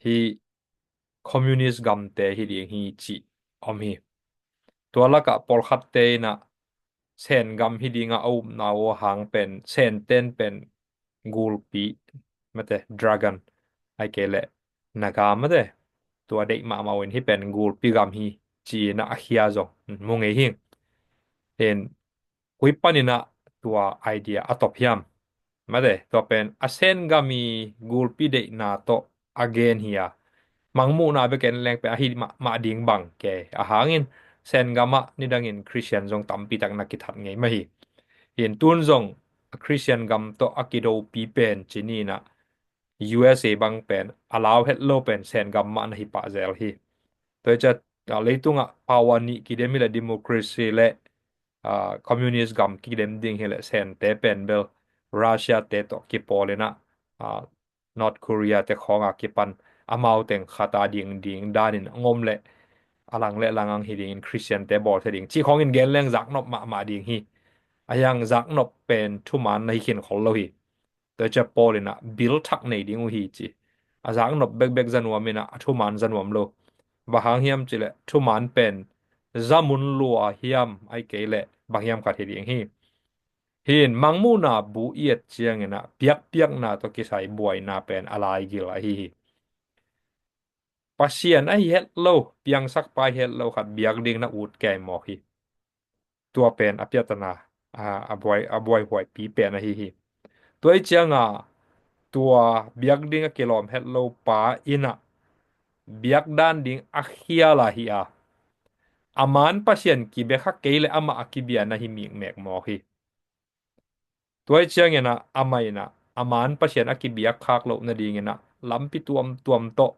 hih communist gamte hi ding hi cih om hi. Tua lakah pawlkhatte in ah Sen gam hi ding a, a upna uh hang pen, Senten pen gulpi, mate, dragon, ahih kei leh Naga, mate, tua deih mahmah uh in hih pen gulpi gam hi ci-in ah a khia zong mu ngei hi. In koi panin ah tua idea a top hiam? Mate, tua pen a Sen gam i gulpi deihna tawh a gen hi a, Mangmuhna bek en leng pen ahi mah, mah ding bang kei a hangin, Sen gam ah nidangin Khristian zong tampi tak na kithat ngei mah hi. In tun zong a Khristian gam tawh a kidopi pen ci ni-in ah U S A bang pen a lau het lo pen Sen gam mah na hi pah zel hi. Tua hi ciah, ah, leitungah power nih kidem hi leh, democracy le, ah, communist gam kidem ding hi leh, Sente pen bel Russia te tawh kipawl in ah, ah, North Korea te khawng a kipan amau teng khat a ding ding danin a ngom leh a lang le lang ang hi dingin Khristiante bawl thei ding cih khawngin gen leng zaknop mahmah ding hi. Ahi hang zaknop pen thuman na hi khin khol lo hi. Tua hi ciah Paul in ah bil thak nei ding uh hi ci. A zaknop bekbek za nuam in ah a thuman za nuam lo. Bang hang hiam cih leh thuman pen zamun lua hiam, ahih kei leh bang hiam khat hi ding hi. Hi in Mangmuhna bu i et ciangin ah biakpiakna tawh kisai buaina pen a laigil ahi hi. Pasian ahi het lo, piangsakpa ahi het lo khat biak ding na ut kei mawk hi. Tua pen a piatana, a, a buai, a buaihuaipi pen ahi hi. Tua ahih ciangin tua biak ding a kilawm het lo pa in ah biak dan ding a khial ahi a, a man Pasian kibia kha kei leh amah a kibia na hi mikmek mawk hi. Tua ahih ciangin ah amah in ah a man Pasian a kibiak khak loh nadingin ah lampi tuamtuam tawh,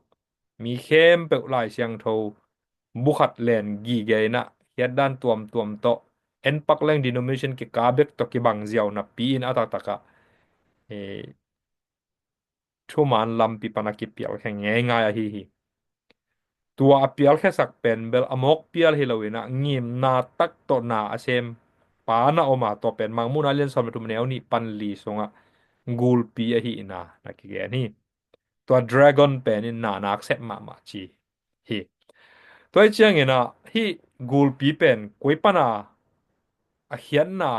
mi khempeuh Lai Siangtho bu khat len gige in ah khiatdan tuamtuam tawh, en pak leng denomination kika bek tawh kibang ziau napi in a taktak ah, eh, thuman lampi pan a kipial khe ngeingai ahi hi. Tua a pial khesak pen bel a mawk pial hi lo in ah ngimna tak tawh na a sem pa na om a, tua pen Mangmuhna lian sawm le thum neu nih pan li sungah gulpi ahihna na kigen hi. Tua dragon pen in na nak sep mahmah ci hi. Tua ahih ciangin ah hih gulpi pen koi pan a a khiatna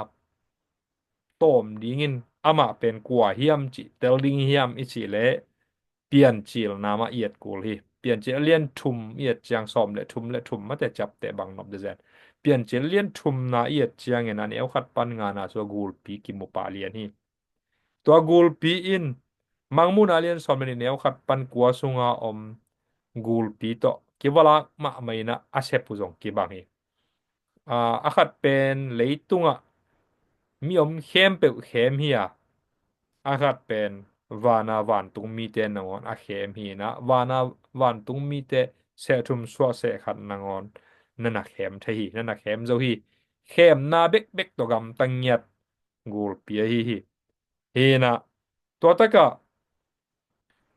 tawm dingin amah pen kua hiam cih tel ding hiam i cih leh Piancilna mah i et kul hi. Piancil a lian thum i et ciang sawm le thum le thum mate ciapteh bang nop dezen. Piancil a lian thumna i et ciangin a neu khat pan ngana sua gulpi kimu pah lian hi. Tua gulpi in Mangmuhna lian sawm le nih neu khat pan kua sunga om gulpi tawh kivalak mahmah in ah a sep uh zong kibang hi. Aa, a khat pen leitungah mi om khempeuh khem hi a, a khat pen vana vantung mite nangawn a khem hi in ah, vana vantung mite seh thum suah seh khat nangawn na na khem thei hi, na na khem zo hi. Khemna bekbek tawh gamta ngiat gulpi ahi hi. Hi in ah, tua takah,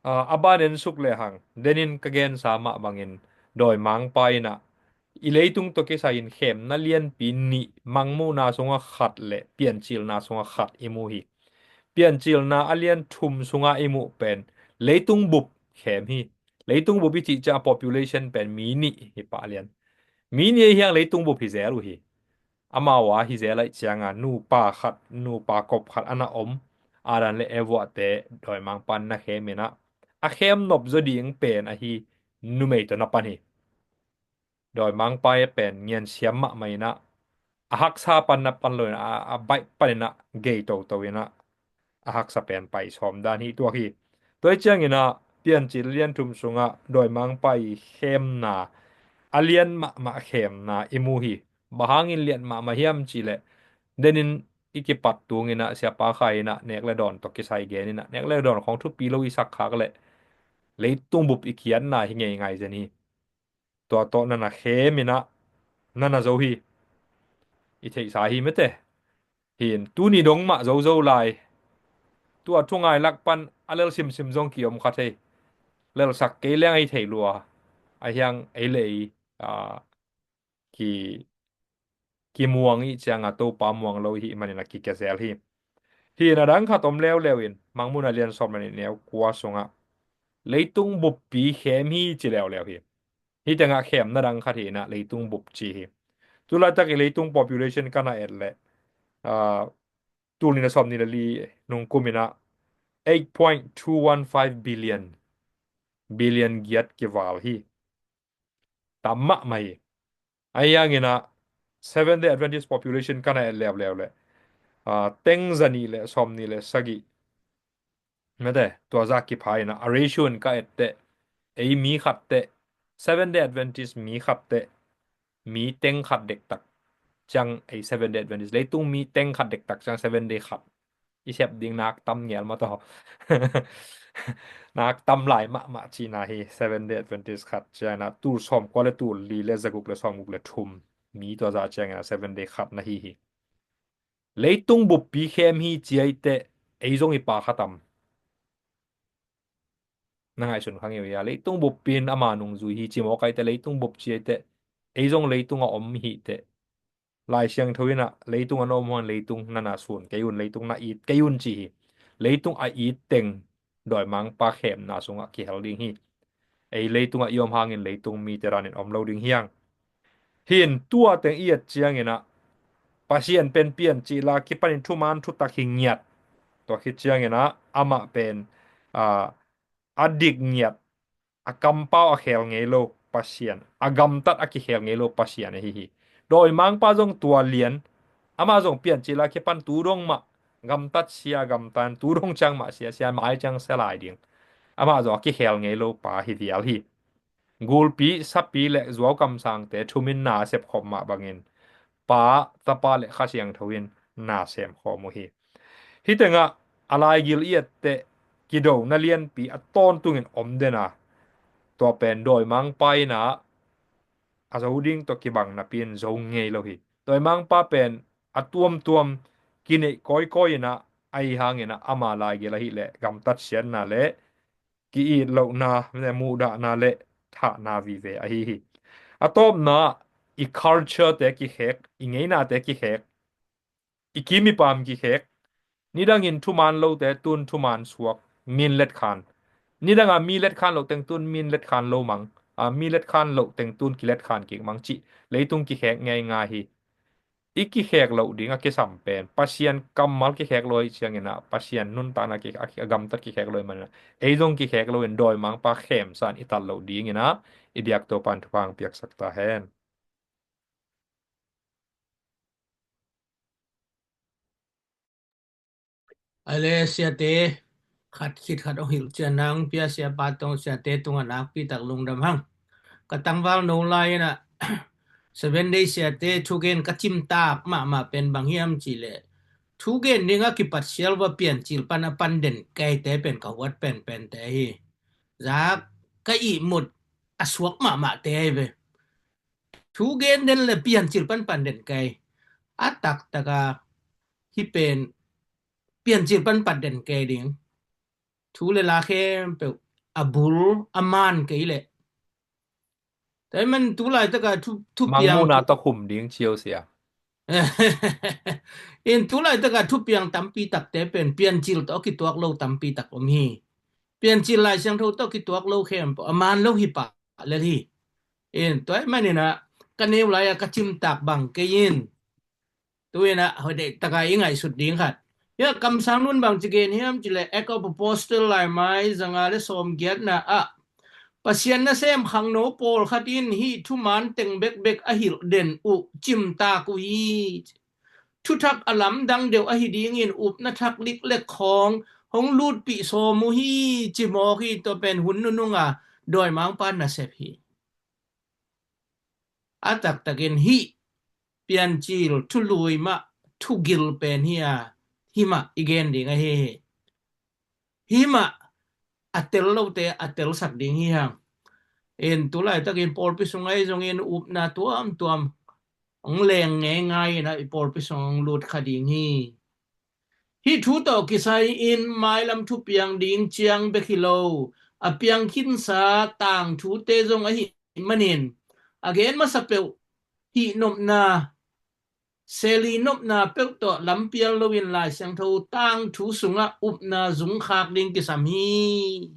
aa, a ban en suk lehang, denin ka gensa mah bangin, dawimangpa in ah, i leitung tawh kisai in khemna lianpi nih, Mangmuhna sungah khat le Piancilna sungah khat i mu hi. Piancilna a lian thum sungah i muh pen leitung bup khem hi. Leitung bup i cih ciang a population pen mi nih hi pah lian. Mi nih ahi hiang leitung bup hi zel uh hi. Amau a hi zel ahih ciangin nupa khat, nupa kop khat a na om, Adam le Eva te dawimangpa in na khem in ah, a khem nop zaw ding pen ahi numei tawh na pan hi. Dawimangpa pen ngiansiam mahmah in ah, a haksa pan na pan lo in ah, a, a baih pan in ah gei toto in ah, a haksa pen pai sawm dan hi tuak hi. Tua ahih ciangin ah Piancil lian thum sungah dawimangpa i khemna, a lian mahmah khemna i mu hi. Bang hangin lian mahmah hiam cih leh, denin i kipat tung in ah Siapa Khai in ah nek le dawn tawh kisai gen in ah, nek le dawn khawng thupi lo i sak khak leh leitung bup i khiatna hi ngeingai zen hi. Tua tawh na na khem in ah na na zo hi. I theihsa hi mate. Hi in tuni dong mah zozo lai. Tua thungai lak pan a lel simsim zong ki-om kha thei. Lelsak kei leng ei thei lua. A hiang ei le ei, aa, ki, kimuang i hih ciangin Topa muang lo i hih manin a kikia zel hi. Hi in a dang khat om leuleu in, Mangmuhna lian sawm le nih neu kua sungah leitung buppi khem hi ci leuleu hi. Hih tengah khemna dang khat hi in ah leitung bup ci hi. Tulaitak i leitung population ka na et leh, aa, tul nih le sawm nih le li nung kum in ah eight point two one five billion, billion giat kival hi. Tam mahmah hi. Ahi hangin ah Seventh Day Adventist population ka na et leuleu leh, aa, teng za nih le sawm nih le sagih, mate, tua zah kipha in ah, a ratio in ka et teh, ei mi khat teh, Seventh Day Adventist mi khat teh, mi teng khat dektak ciang ei Seventh Day Adventist, leitung mi teng khat dektak ciang Seventh Day khat i sep ding nak tam ngel mah tawh. Nak tam lai mahmah cihna hi. Seventh Day Adventist khat ciang in ah tul sawmkua le tul li le zaguk le sawmguk le thum mi tua zah ciang in ah Seventh Day khat na hi hi. Leitung buppi khem hi ci ai teh, ei zong i pha kha tam? Na ngaihsun kha ngei uh hia? Leitung buppi in ama nungzui hi ci mawk ai teh, leitung bup ci ai teh, ei zong leitung a om hi teh, Lai Siangtho in ah leitung a na om hang leitung na na sun kei un, leitung na it kei un ci hi. Leitung a it teng dawimangpa khemna sungah kihel ding hi. Ei leitungah i om hangin leitung mite danin om lo ding hi hang. Hi in tua teng i et ciangin ah Pasian pen piancil a kipanin thuman thutak hi ngiat. Tua khit ciangin ah amah pen, aa, a dik ngiat, a kampau a khel ngei lo Pasian, a gamtat a kikhel ngei lo Pasian ahi hi. Dawimangpa zong tua lian, amah zong piancil a kipan tu dong mah gamtat sia gamtan, tu dong ciang mah sia sia, mai ciang sia lai ding. Amah zong a kikhel ngei lo pa hi vial hi. Gulpi, sapi le zuau kamsangte thumin na a sepkhawm mah bangin Pa, Tapa le Kha Siangtho in na semkhawm uh hi. Hih tengah a laigil i etteh kidona lianpi a tawntungin om den a, tua pen dawimangpa in ah a zo ding tawh kibang napi in zo ngei lo hi. Dawimangpa pen a tuamtuam kineih kawikawi in ah, ahi hangin ah ama laigil ahih leh gamtat siatna le ki-it lohna le muhdahna le thahna vive ahi hi. A tawpna, i culture te kikhek, i ngeinate kikhek, i kim i pam kikhek. Nidangin thuman lote tun thuman suak, min letkhan. Nidanga mi letkhan loh teng tun min letkhan lo mang, a, mi letkhan loh teng tun kiletkhan kik mang cih leitung kikhek ngeingai hi. I kikhek loh ding a kisam pen Pasian kammal kikhek lo ahih ciangin ah, Pasian nuntakna ki-, a, a gamtat kikhek lo ahih manin ah, ei zong kikhek loin dawimangpa khemsa in i tat loh dingin ah, i biak Topan thupha hong piaksak ta hen. A le siate, khat khit khat hong hilh cian nang pia siapa tawng siate tungah nakpi tak lungdam hang. Ka tangval no lai in ah Seven Day siate thugen ka cimtak mahmah pen bang hiam cih leh, thugen ding a kipat sial va piancil pan a pan den keite pen ka huat penpente hi. Zak ka ihmut a suak mahmahte hi ve. Thugen den le piancil pan pan den kei. A taktak a hih pen piancil pan pan den kei ding. Thu le la khempeuh a bul a man kei leh. Tua ahih man tu laitak a thu, thupiang Mangmuhna tawh khum ding ci o sia. In tu laitak a thupiang tampi takte pen piancil tawh kituak lo tampi tak om hi. Piancil Lai Siangtho tawh kituak lo khempeuh a man lo hi pah lel hi. In tua ahih manin ah ka neu lai a ka cimtak bang kei in. Tu in ah hoih deih tak a i ngaihsut ding khat. Hia kamsang nun bang ci gen hiam cih leh Act of Apostle laimai zanga le sawmgiatna ah Pasian nasem khangno pawlkhat in hih thuman teng bekbek a hilh den uh cimtak uh hi. Thuthak a lamdang deuh ahi dingin upna thak lik le khawng hong lutpih sawm uh hi, ci mawk hi. Tua pen hun nunung a dawimangpa nasep hi. A taktakin hih piancil thului mah thugil pen hi a, hih mah i gen ding ahi hi. Hih mah a tel lote a telsak ding hi hang. In tu laitakin pawlpi sung ahi zongin upna tuamtuam hong leng ngeingai in ah i pawlpi sung hong lut kha ding hi. Hih thu tawh kisai in mailam thupiang ding ciang bek hi lo, a piang khinsa tangthute zong ahih manin a gen masa peuh hih nopna, seli nopna peuh tawh lampial loin Lai Siangtho tangthu sungah upna zungkhak ding kisam hi.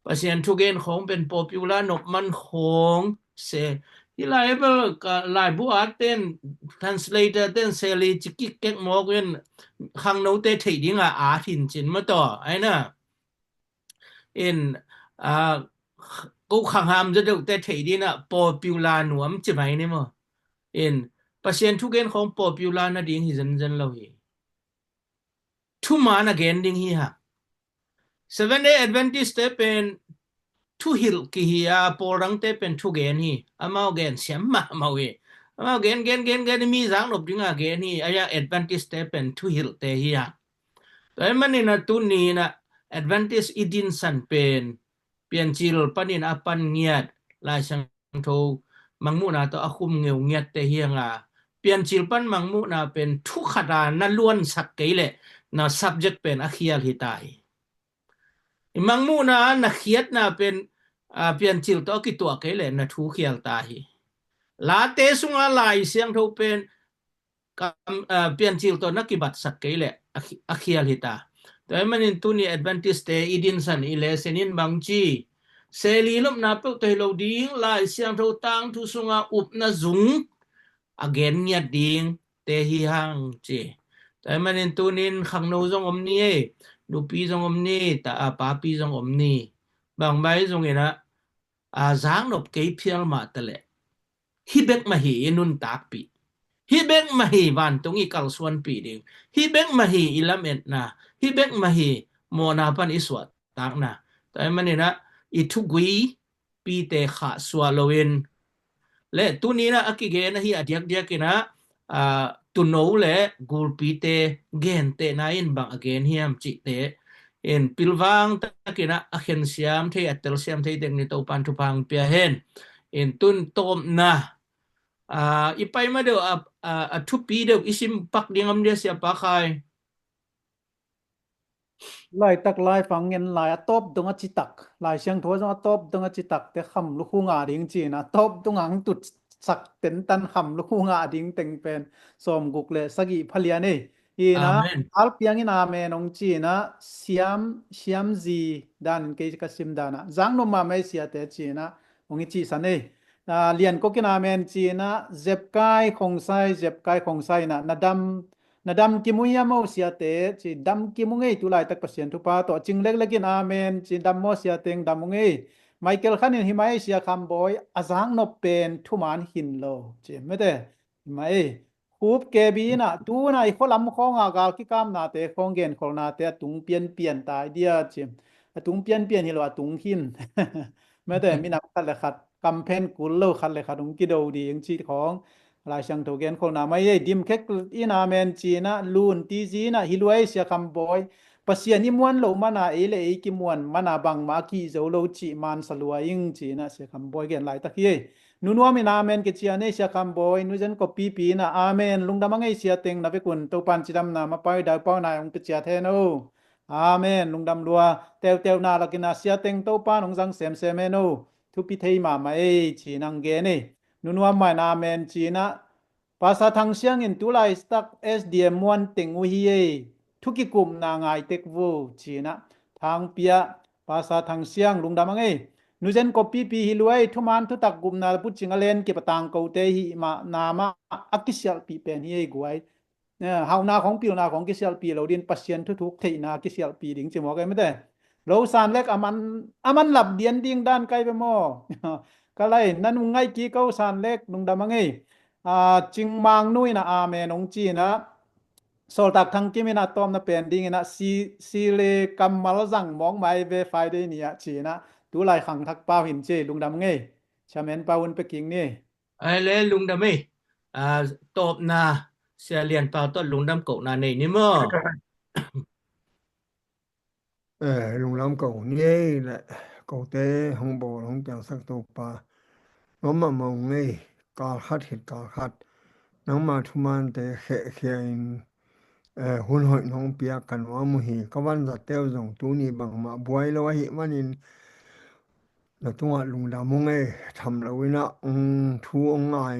Pasian thugen khawng pen popular nop man khawng se. Hih lai bel ka laibu at ten, translator ten seli ci kik kek mawk in khangnote theih dingah at hin cin maw taw, ai na. In, ah, ko khangham zaw deuhte theih dingah popular nuam ci mai ni maw. In, Pasian thugen khawng popular nading hi zenzen lo hi. Thuman a gen ding hi hang. Seven Day Adventist te pen thuhilh kihi a, pawl dangte pen thugen hi. Amau gen siam mahmah uh hi. Amau gen, gen, gen, gen, mi zaknop dinga gen hi. Ahi a Adventist te pen thuhilhte hi hang. Tua ahih manin a tuni in a Adventist i dinsan pen Piancil panin a pan ngiat, Lai Siangtho Mangmuhna tawh a khum ngeu ngiatte hi hang a, Piancil pan Mangmuhna pen thu khat a na luansak kei leh na subject pen a khial hi ta hi. I Mangmuhna na khiatna pen, a, Piancil tawh a kituah kei leh na thu khial ta hi. Late sunga Lai Siangtho pen kam, a, Piancil tawh na kibatsak kei leh a khi-, a khial hi ta. Tua ahih manin tuni Adventist te i dinsan i lesson in bang ci, seli lopna peuh tawh hi lo ding, Lai Siangtho tangthu sunga upna zung a gen ngiat ding te hi hang ci. Tua ahih manin tunin khangno zong om ni ei, nupi zong om ni, ta a papi zong om ni. Bangmah zong inah a zaknop kei phial mah ta leh, hih bek mah hi i nuntakpih, hih bek mah hi vantung i kalsuanpih ding, hih bek mah hi i lametna, hih bek mah hi mawhna pan i suahtakna. Tua ahih maninah i thugui pite khahsuah loin, le tuninah a kigen ahi a diakdiakinah a, tuuno le gulpite gentehna in bang a gen hiam cihte in pilvang takinah a khensiam thei, a telsiam thei dek ni Topan thupha hong pia hen. In tun tawpna, a, i pai ma deuh a, a, a thupi deuh i sim pak ding om dia, Siapa Khai? Laitak lai fang ngen lai a tawp dong a citak, Lai Siangtho zong a tawp dong a citak te kham lukhu ngah ding cina, a tawp dong ang tut sak tentan kham lukhu ngah ding teng pen sawmguk le sagih phalian ei. Ina, Amen. Alpiangin amen ong cina, siam, siamzi danin kei ka sim dana, zang no mamai siate cina ong i cihsan ei. A, Lian Kokin amen cina, zepkai khongsai, zepkai khongsai na, na dam, na dam kimu hiam o siate ci, dam kimu ngei, tu laitak Pasian thupha tawh. Cing leklek in amen ci, dam maw siate, dam ngei. Michael Khan in hi mai, Sia Kham Bawi, a zaknop pen thuman hin lo ci, mete, hi mai. Khup kebi inah, tunah i khualam khawngah gal kikamnate, khawng genkholhnate a tung pianpian ta i dia ci. A tung pianpian hi lo, a tung hin. Mete, minam khat le khat kamphen kul lo, khat le khat hong kido ding cih khawng Lai Siangtho genkholhna mai ei. Dim khek in amen cina, lun tizi inah hi luai, Sia Kham Bawi. Pasian i muan loh mana ei le ei kimuan mana bangmah a kihzo lo cih mansa lua ing cina, Sia Kham Bawi gen laitak hi ei. Nunuam in amen kician ei, Sia Kham Bawi. Nuzen Kopipi inah amen, lungdam a ngei siateng, na vekun Topan cidamna mapai daupau nai hong piciat hen o. Amen, lungdam lua. Teuteu na lakinah siateng Topan hong zang semsem hen o. Thupi thei mahmah ei ci nang gen ei. Nunuam mah in amen cina, Pasa Thang Siang in tu laitak S D M muan teng uh hi ei, thu kikupna ngai tek vo cina, thangpia, Pasa Thang Siang lungdam a ngei. Nuzen Kopipi hi luai, thuman thutak gupna pucing a len kipatang kote hi mah, na mah a kisialhpih pen hi ei guai. Eh, hauhna khong pilna khong kisialhpih lo din, Pasian thuthuk theihna kisialhpih ding ci mawk ei mete. Lo San Lek a man, a man lap dian ding dan kai ve maw? Ka lai, na nung ngai kik o San Lek, lungdam a ngei. A, Cing Mang Nu inah amen ong cina, Sawltak Thang Kim inah tawmna pen ding inah si, si le kammal zang mawk mai ve Friday ni ah cina, tu lai khang thak pau hin ci, lungdam ngei. Chamen pau un peking ni. Ai le lungdam ei. A, tawpna Sia Lian Pau tawh lungdam kohna nei ni maw? Eh, lungdam ko ni ei le, kote hong bawl hong piangsak Topa, nuam mahmah ung ei. Kal khat khit kal khat nangma thumante khehkhia in, eh, hun hoih nong piak ka nuam uh hi. Ka vanzatte uh zong tuni bangmah buai lo ahih manin, na tungah lungdam ung ei. Tham lo inah ong thu ong ngai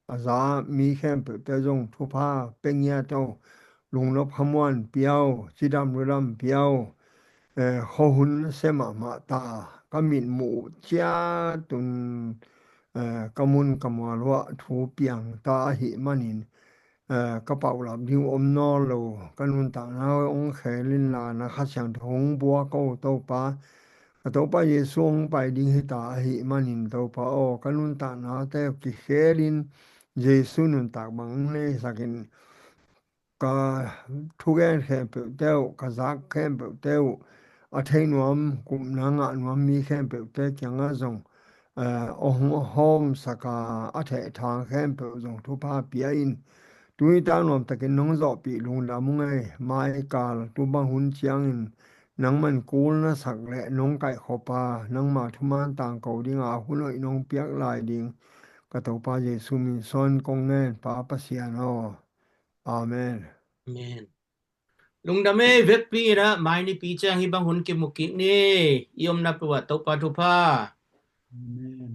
a za mi khempeuhte zong thupha pia ngiat o. Lungnop khamuan pia o, cidam ludam pia o. Eh, khuahun nasia mahmah ta, ka mitmuh uh ciat un, eh, ka mun ka mual uah thu piang ta ahih manin, eh, ka paulap ding om nawn lo, ka nuntakna ong khel inla, na Kha Siangtho hong buak o Topa. Ka Topa Jesu hong pai ding hita ahih manin Topa aw, ka nuntaknate kikhelin Jesu nuntak bang neisakin, ka thugen khempeuhte uh, ka zak khempeuhte uh, a thei nuam, kupna ngah nuam mi khempeuhte kiangah zong, eh, hong hawmsak a, a thehthang khempeuh zong thupha pia in. Tuni tak nuamtakin nong zawhpih lungdam ung ei. Maikal tu bang hun ciangin nangman kul na sak le nong kaihkhop a, nangma thuman tangko dinga hun hoih nong piak lai ding ka Topa Jesu min suang kong ngen, Pa Pasian aw. Amen. Amen. Lungdam ei, vekpi inah mai nipi ciang hih bang hun kimu kik ni. I omna peuh ah Topa thupha. Amen.